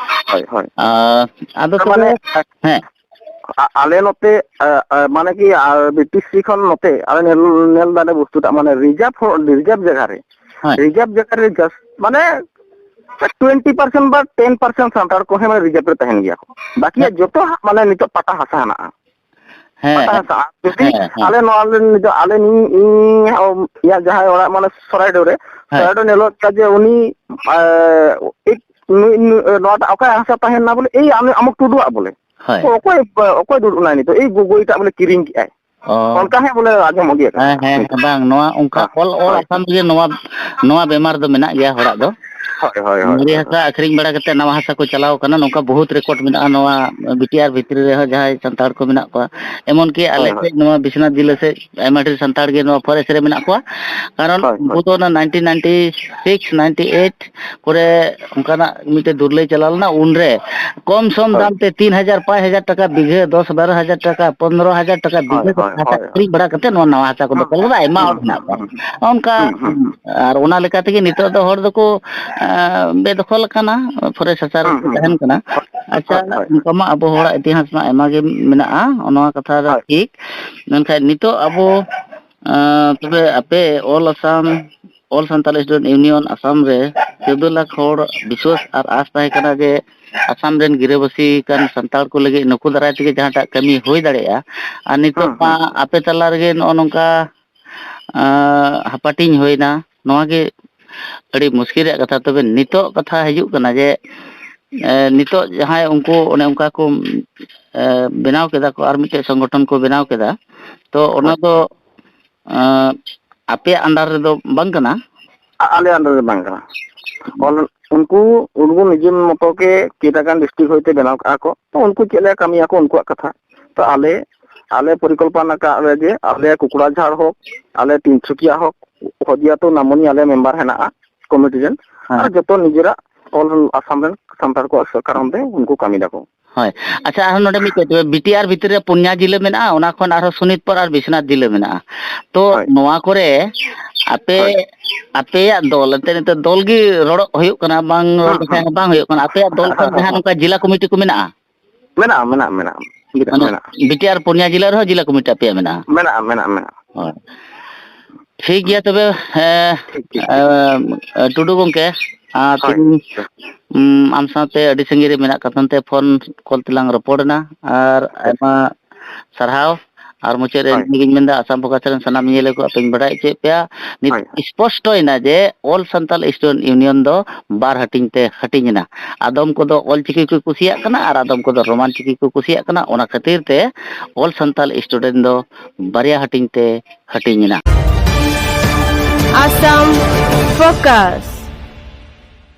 ᱦᱳᱭ, ᱦᱳᱭ᱾ ᱟ, ᱟᱫᱚ ᱛᱚᱵᱮ, ᱢᱟᱱᱮ, ᱦᱮᱸ᱾ ᱟ-, ᱟᱞᱮ ᱱᱚᱛᱮ, ᱟ, ᱟ, ᱢᱟᱱᱮ ᱠᱤ, ᱟᱨ ᱵᱤ ᱴᱤ ᱥᱤ ᱠᱷᱚᱱ ᱱᱚᱛᱮ ᱟᱞᱮ ᱧᱮᱞ, ᱧᱮᱞ ᱫᱟᱞᱮ ᱵᱚᱥᱛᱩᱴᱟᱜ, ᱢᱟᱱᱮ ᱨᱤᱡᱟᱨᱵᱷ ᱦᱚᱲ, ᱨᱤᱡᱟᱨᱵᱷ ᱡᱟᱭᱜᱟ ᱨᱮ, ᱦᱳᱭ᱾ ᱨᱤᱡᱟᱨᱵᱷ ᱡᱟᱭᱜᱟ ᱨᱮ just ᱢᱟᱱᱮ ᱴᱩᱭᱮᱱᱴᱤ ᱯᱟᱨᱥᱮᱱᱴ ᱵᱟ ᱴᱮᱱ ᱯᱟᱨᱥᱮᱱᱴ ᱥᱟᱱᱛᱟᱲ ᱠᱚ ᱦᱮᱸ, ᱢᱟᱱᱮ ᱨᱤᱡᱟᱨᱵᱷ ᱨᱮ ᱛᱟᱦᱮᱱ ᱜᱮᱭᱟ ᱠᱚ᱾ ᱵᱟᱠᱤᱭᱟᱜ ᱦᱮᱸ᱾ ᱡᱚᱛᱚ ᱦᱟᱸᱜ ᱢᱟᱱᱮ ᱱᱤᱛᱚᱜ ᱯᱟᱴᱟ ᱦᱟᱥᱟ ᱦᱮᱱᱟᱜᱼᱟ᱾ ᱦᱮᱸ, ᱯᱟᱴᱟ ᱦᱮᱸ᱾ ᱦᱟᱥᱟ᱾ ᱟᱨ ᱡᱩᱫᱤ ᱦᱮᱸ, ᱦᱮᱸ᱾ ᱟᱞᱮ ᱱᱚᱣᱟ ᱨᱮ ᱱᱤᱛᱚᱜ ᱟᱞᱮ ᱱᱤ-, ᱤᱧ ᱦᱚᱸ ᱤᱧᱟᱹᱜ ᱡᱟᱦᱟᱸᱭ ᱚᱲᱟᱜ ᱢᱟᱱᱮ ᱥᱚᱨᱟᱭᱰᱤ ᱨᱮ, ᱦᱮᱸ᱾ ᱥᱚᱨᱟᱭᱰᱤ ᱧᱮᱞᱚᱜ ᱠᱟᱱᱟ ᱡᱮ ᱩᱱᱤ, ᱮ, ᱮᱠ, ᱱᱩᱭ, ᱱᱩᱭ, ᱱᱚᱣᱟᱴᱟᱜ ᱚᱠᱚᱭᱟᱜ ᱦᱟᱥᱟ ᱛᱟᱦᱮᱸ ᱞᱮᱱᱟ ᱵᱚᱞᱮ, ᱮᱭ ᱟᱢ, ᱟᱢᱩᱠ ᱴᱩᱰᱩᱣᱟᱜ ᱵᱚᱞᱮ᱾ ᱦᱳᱭ᱾ ᱚᱠᱚᱭ, ᱚᱠᱚᱭ ᱫᱩᱲᱩᱵ ᱮᱱᱟᱭ ᱱᱤᱛᱚᱜ? ᱮᱭ ᱜᱚᱜᱚᱭᱴᱟᱜ ᱵᱚᱞᱮ ᱠᱤᱨᱤᱧ ᱠᱮᱜᱼᱟᱭ᱾ ᱚ᱾ ᱚᱱᱠᱟ ᱦᱚᱸ ᱵᱚᱞᱮ ᱟᱸᱡᱚᱢᱚᱜ ᱜᱮᱭᱟ ᱠᱟᱛᱷᱟ᱾ ᱦᱮᱸ, ᱦᱮᱸ, ᱱᱤᱛᱚᱜ᱾ ᱵᱟᱝ, ᱱᱚᱣᱟ ᱚᱱᱠᱟ ᱦᱮᱸ, ᱚᱞ, ᱚᱞ ᱦᱳᱭ᱾ ᱟᱥᱟᱢ ᱨᱮᱜᱮ ᱱᱚᱣᱟ, ᱱᱚᱣᱟ ᱵᱮᱢᱟᱨ ᱫᱚ ᱢᱮᱱᱟᱜ ᱜᱮᱭᱟ ᱦᱚᱲᱟᱜ ᱫᱚ᱾ ᱦᱳᱭ, ᱦᱳᱭ, ᱦᱳᱭ, ᱢᱟᱨᱮ ᱦᱳᱭ, ᱦᱟᱥᱟ ᱦᱳᱭ᱾ ᱟᱹᱠᱷᱨᱤᱧ ᱵᱟᱲᱟ ᱠᱟᱛᱮ ᱱᱟᱣᱟ ᱦᱟᱥᱟ ᱠᱚ ᱪᱟᱞᱟᱣ ᱠᱟᱱᱟ, ᱱᱚᱝᱠᱟ ᱵᱚᱦᱩᱛ ᱨᱮᱠᱚᱨᱰ ᱢᱮᱱᱟᱜᱼᱟ ᱱᱚᱣᱟ ᱵᱤ ᱴᱤ ᱟᱨ ᱵᱷᱤᱛᱨᱤ ᱨᱮᱦᱚᱸ ᱡᱟᱦᱟᱸᱭ ᱥᱟᱱᱛᱟᱲ ᱠᱚ ᱢᱮᱱᱟᱜ ᱠᱚᱣᱟ᱾ ᱮᱢᱚᱱ ᱠᱤ ᱟᱞᱮ ᱦᱳᱭ, ᱦᱳᱭ᱾ ᱥᱮᱫ ᱱᱚᱣᱟ ᱵᱤᱥᱱᱟᱛᱷ ᱡᱮᱞᱟ ᱥᱮᱫ ᱟᱭᱢᱟ ᱰᱷᱮᱨ ᱥᱟᱱᱛᱟᱲ ᱜᱮ ᱱᱚᱣᱟ ᱯᱷᱚᱨᱮᱥᱴ ᱨᱮ ᱢᱮᱱᱟᱜ ᱠᱚᱣᱟ, ᱠᱟᱨᱚᱱ ᱦᱳᱭ, ᱩᱱᱠᱩ ᱦᱳᱭ᱾ ᱫᱚ ᱚᱱᱟ nineteen ninety six, ninety eight ᱠᱚᱨᱮ ᱚᱱᱠᱟᱱᱟᱜ ᱢᱤᱫᱴᱮᱡ ᱫᱩᱨᱞᱟᱹᱭ ᱪᱟᱞᱟᱣ ᱞᱮᱱᱟ, ᱩᱱᱨᱮ ᱠᱚᱢ ᱥᱚᱢ ᱦᱳᱭ᱾ ᱫᱟᱢ ᱛᱮ ᱛᱤᱱ ᱦᱟᱡᱟᱨ, ᱯᱟᱸᱪ ᱦᱟᱡᱟᱨ ᱴᱟᱠᱟ ᱵᱤᱜᱷᱟᱹ, ᱫᱚᱥ ᱵᱟᱨᱚ ᱦᱟᱡᱟᱨ ᱴᱟᱠᱟ, ᱯᱚᱱᱫᱽᱨᱚ ᱦᱟᱡᱟᱨ ᱴᱟᱠᱟ ᱦᱳᱭ, ᱵᱤᱜᱷᱟᱹ ᱠᱟᱛᱮ ᱦᱳᱭ, ᱦᱟᱥᱟ ᱦᱳᱭ, ᱦᱳᱭ᱾ ᱠᱤᱨᱤᱧ ᱵᱟᱲᱟ ᱠᱟᱛᱮ ᱱᱚᱣᱟ ᱱᱟᱣᱟ ᱦᱟᱥᱟ ᱠᱚ ᱦᱩᱸ, ᱫᱚᱠᱷᱚᱞ ᱠᱟᱫᱟ, ᱟᱭᱢᱟ ᱦᱩᱸ, ᱦᱚᱲ ᱦᱩᱸ, ᱢᱮᱱᱟᱜ ᱠᱚᱣᱟ᱾ ᱦᱩᱸ, ᱦᱩᱸ᱾ ᱚᱱᱠᱟ, ᱦᱩᱸ, ᱦᱩᱸ, ᱦᱩᱸ᱾ ᱟᱨ ᱚᱱᱟ ᱞᱮᱠᱟ ᱛᱮᱜᱮ ᱱᱤᱛᱚᱜ ᱫᱚ ᱦᱚᱲ ᱫᱚᱠᱚ, ᱮᱸ, ᱵᱮᱫᱚᱠᱷᱚᱞ ᱟᱠᱟᱱᱟ, ᱯᱷᱚᱨᱮᱥᱴ ᱦᱟᱥᱟ ᱦᱩᱸ, ᱨᱮᱠᱚ ᱦᱩᱸ, ᱦᱩᱸ᱾ ᱛᱟᱦᱮᱱ ᱠᱟᱱᱟ᱾ ᱟᱪᱪᱷᱟ, ᱦᱳᱭ, ᱦᱳᱭ, ᱦᱳᱭ᱾ ᱚᱱᱠᱟ ᱢᱟ ᱟᱵᱚ ᱦᱚᱲᱟᱜ ᱤᱛᱤᱦᱟᱥ ᱢᱟ ᱟᱭᱢᱟ ᱜᱮ ᱢᱮᱱᱟᱜᱼᱟ, ᱱᱚᱣᱟ ᱠᱟᱛᱷᱟ ᱫᱚ ᱦᱳᱭ᱾ ᱴᱷᱤᱠ᱾ ᱢᱮᱱᱠᱷᱟᱱ ᱱᱤᱛᱚᱜ ᱟᱵᱚ, ᱮᱸ, ᱛᱚᱵᱮ ᱟᱯᱮ ᱚᱞ Assam All Santal Student Union Assam ᱨᱮ ᱪᱳᱫᱽᱫᱳ ᱞᱟᱠᱷ ᱦᱚᱲ ᱵᱤᱥᱣᱟᱥ ᱟᱨ ᱟᱥ ᱛᱟᱦᱮᱸ ᱠᱟᱱᱟ ᱡᱮ ᱟᱥᱟᱢ ᱨᱮᱱ ᱜᱤᱨᱟᱹᱵᱟᱹᱥᱤ ᱠᱟᱱ ᱥᱟᱱᱛᱟᱲ ᱠᱚ ᱞᱟᱹᱜᱤᱫ ᱱᱩᱠᱩ ᱫᱟᱨᱟᱭ ᱛᱮᱜᱮ ᱡᱟᱦᱟᱸᱴᱟᱜ ᱠᱟᱹᱢᱤ ᱦᱩᱭ ᱫᱟᱲᱮᱭᱟᱜᱼᱟ᱾ ᱟᱨ ᱱᱤᱛᱚᱜ ᱦᱮᱸ, ᱢᱟ ᱦᱮᱸ᱾ ᱟᱯᱮ ᱛᱟᱞᱟ ᱨᱮᱜᱮ ᱱᱚᱜᱼᱚ ᱱᱚᱝᱠᱟ, ᱟᱸ, ᱦᱟᱯᱟᱴᱤᱧ ᱦᱩᱭᱱᱟ᱾ ᱱᱚᱣᱟ ᱜᱮ ᱟᱹᱰᱤ ᱢᱩᱥᱠᱤᱞ ᱨᱮᱭᱟᱜ ᱠᱟᱛᱷᱟ᱾ ᱛᱚᱵᱮ ᱱᱤᱛᱚᱜ ᱠᱟᱛᱷᱟ ᱦᱤᱡᱩᱜ ᱠᱟᱱᱟ ᱡᱮ, ᱮ, ᱱᱤᱛᱚᱜ ᱡᱟᱦᱟᱸᱭ ᱩᱱᱠᱩ ᱚᱱᱮ ᱚᱱᱠᱟ ᱠᱚ, ᱮ, ᱵᱮᱱᱟᱣ ᱠᱮᱫᱟ ᱠᱚ, ᱟᱨ ᱢᱤᱫᱴᱮᱡ ᱥᱚᱝᱜᱚᱴᱷᱚᱱ ᱠᱚ ᱵᱮᱱᱟᱣ ᱠᱮᱫᱟ, ᱛᱚ ᱚᱱᱟ ᱦᱳᱭ᱾ ᱫᱚ, ᱮ, ᱟᱯᱮᱭᱟᱜ under ᱨᱮᱫᱚ ᱵᱟᱝ ᱠᱟᱱᱟ? ᱟ-, ᱟᱞᱮ under ᱨᱮ ᱵᱟᱝ ᱠᱟᱱᱟ᱾ ᱚᱱ-, ᱩᱱᱠᱩ, ᱩᱱᱠᱩ ᱱᱤᱡᱮ ᱢᱚᱛᱚ ᱜᱮ ᱪᱮᱫ ᱟᱠᱟᱱ district ᱦᱚᱭᱛᱮ ᱵᱮᱱᱟᱣ ᱠᱟᱜᱼᱟ ᱠᱚ, ᱛᱚ ᱩᱱᱠᱩ ᱪᱮᱫ ᱞᱮᱠᱟ ᱠᱟᱹᱢᱤᱭᱟᱠᱚ ᱩᱱᱠᱩᱣᱟᱜ ᱠᱟᱛᱷᱟ᱾ ᱛᱚ ᱟᱞᱮ, ᱟᱞᱮ ᱯᱚᱨᱤᱠᱚᱞᱯᱚᱱᱟ ᱠᱟᱜ ᱞᱮ ᱡᱮ ᱟᱞᱮ ᱠᱩᱠᱲᱟᱡᱷᱟᱲ ᱦᱚᱠ, ᱟᱞᱮ ᱛᱤᱱᱥᱩᱠᱤᱭᱟ ᱦᱚᱠ, ᱦᱚᱫᱤᱭᱟ ᱛᱚ ᱱᱟᱢᱚᱱᱤ ᱟᱞᱮ member ᱦᱮᱱᱟᱜᱼᱟ ᱠᱚᱢᱤᱴᱤ ᱨᱮᱱ, ᱦᱮᱸ᱾ ᱟᱨ ᱡᱚᱛᱚ ᱱᱤᱡᱮᱨᱟᱜ all ᱟᱥᱟᱢ ᱨᱮᱱ ᱥᱟᱱᱛᱟᱲ ᱠᱚᱣᱟᱜ ᱠᱟᱨᱚᱱ ᱛᱮ ᱩᱱᱠᱩ ᱠᱟᱹᱢᱤ ᱫᱟᱠᱚ᱾ ᱦᱳᱭ᱾ ᱟᱪᱪᱷᱟ, ᱟᱨᱦᱚᱸ ᱱᱚᱰᱮ ᱢᱤᱫᱴᱮᱡ ᱛᱚᱵᱮ, BTR ᱵᱷᱤᱛᱨᱤ ᱨᱮ ᱯᱩᱱᱭᱟ ᱡᱤᱞᱟᱹ ᱢᱮᱱᱟᱜᱼᱟ, ᱚᱱᱟ ᱠᱷᱚᱱ ᱟᱨᱦᱚᱸ ᱥᱳᱱᱤᱛᱯᱩᱨ ᱟᱨ ᱵᱤᱥᱱᱟᱛᱷ ᱡᱤᱞᱟᱹ ᱢᱮᱱᱟᱜᱼᱟ᱾ ᱛᱚ ᱦᱳᱭ᱾ ᱱᱚᱣᱟ ᱠᱚᱨᱮ ᱟᱯᱮ, ᱦᱳᱭ᱾ ᱟᱯᱮᱭᱟᱜ ᱫᱚᱞ, ᱮᱱᱛᱮᱫ ᱱᱤᱛᱚᱜ ᱫᱚᱞ ᱜᱮ ᱨᱚᱲᱚᱜ ᱦᱩᱭᱩᱜ ᱠᱟᱱᱟ, ᱵᱟᱝ ᱨᱚᱲ ᱦᱩᱸ, ᱞᱮᱠᱷᱟᱱ ᱦᱩᱸ᱾ ᱵᱟᱝ ᱦᱩᱭᱩᱜ ᱠᱟᱱᱟ᱾ ᱟᱯᱮᱭᱟᱜ ᱫᱚᱞ ᱠᱷᱚᱱ ᱡᱟᱦᱟᱸ ᱱᱚᱝᱠᱟ ᱡᱤᱞᱟ ᱠᱚᱢᱤᱴᱤ ᱠᱚ ᱢᱮᱱᱟᱜᱼᱟ? ᱢᱮᱱᱟᱜᱼᱟ, ᱢᱮᱱᱟᱜᱼᱟ, ᱢᱮᱱᱟᱜᱼᱟ᱾ ᱢᱮᱱᱟᱜᱼᱟ, ᱢᱟᱱᱮ ᱢᱮᱱᱟᱜᱼᱟ᱾ BTR ᱯᱩᱱᱭᱟ ᱡᱤᱞᱟᱹ ᱨᱮᱦᱚᱸ ᱡᱤᱞᱟ ᱠᱚᱢᱤᱴᱤ ᱟᱯᱮᱭᱟᱜ ᱢᱮᱱᱟᱜᱼᱟ? ᱢᱮᱱᱟᱜᱼᱟ, ᱢᱮᱱᱟᱜᱼᱟ, ᱢᱮᱱᱟᱜᱼᱟ᱾ ᱦᱳᱭ᱾ ᱴᱷᱤᱠ ᱜᱮᱭᱟ ᱛᱚᱵᱮ, ᱮ, ᱴᱷᱤᱠ, ᱴᱷᱤᱠ, ᱮ, ᱴᱷᱤᱠ᱾ ᱴᱩᱰᱩ ᱜᱚᱢᱠᱮ, ᱟᱨ ᱦᱳᱭ᱾ ᱛᱮᱦᱮᱧ, ᱩᱢ, ᱟᱢ ᱥᱟᱶᱛᱮ ᱟᱹᱰᱤ ᱥᱟᱺᱜᱤᱧ ᱨᱮ ᱢᱮᱱᱟᱜ ᱠᱟᱛᱷᱟ ᱛᱮ ᱯᱷᱳᱱ ᱠᱚᱞ ᱛᱮᱞᱟᱝ ᱨᱚᱯᱚᱲ ᱮᱱᱟ, ᱟᱨ ᱦᱳᱭ᱾ ᱟᱭᱢᱟ ᱥᱟᱨᱦᱟᱣ᱾ ᱟᱨ ᱢᱩᱪᱟᱹᱫ ᱨᱮ ᱦᱳᱭ᱾ ᱱᱤᱭᱟᱹᱜᱤᱧ ᱢᱮᱱᱫᱟ, ᱟᱥᱟᱢ ᱯᱷᱳᱠᱟᱥ ᱨᱮᱱ ᱥᱟᱱᱟᱢ ᱧᱮᱧᱮᱞᱤᱭᱟᱹ ᱠᱚ ᱟᱯᱮᱧ ᱵᱟᱰᱟᱭ ᱦᱚᱪᱚᱭᱮᱫ ᱯᱮᱭᱟ, ᱱᱤᱛ ᱦᱳᱭ᱾ ᱥᱯᱚᱥᱴᱚᱭᱮᱱᱟ ᱡᱮ All Santal Student Union ᱫᱚ ᱵᱟᱨ ᱦᱟᱹᱴᱤᱧ ᱛᱮ ᱦᱟᱹᱴᱤᱧ ᱮᱱᱟ᱾ ᱟᱫᱚᱢ ᱠᱚᱫᱚ ᱚᱞ ᱪᱤᱠᱤ ᱠᱚ ᱠᱩᱥᱤᱭᱟᱜ ᱠᱟᱱᱟ ᱟᱨ ᱟᱫᱚᱢ ᱠᱚᱫᱚ ᱨᱳᱢᱟᱱ ᱪᱤᱠᱤ ᱠᱚ ᱠᱩᱥᱤᱭᱟᱜ ᱠᱟᱱᱟ᱾ ᱚᱱᱟ ᱠᱷᱟᱹᱛᱤᱨ ᱛᱮ All Santal Student ᱫᱚ ᱵᱟᱨᱭᱟ ᱦᱟᱹᱴᱤᱧ ᱛᱮ ᱦᱟᱹᱴᱤᱧ ᱮᱱᱟ᱾ ᱟᱥᱟᱢ ᱯᱷᱳᱠᱟᱥ᱾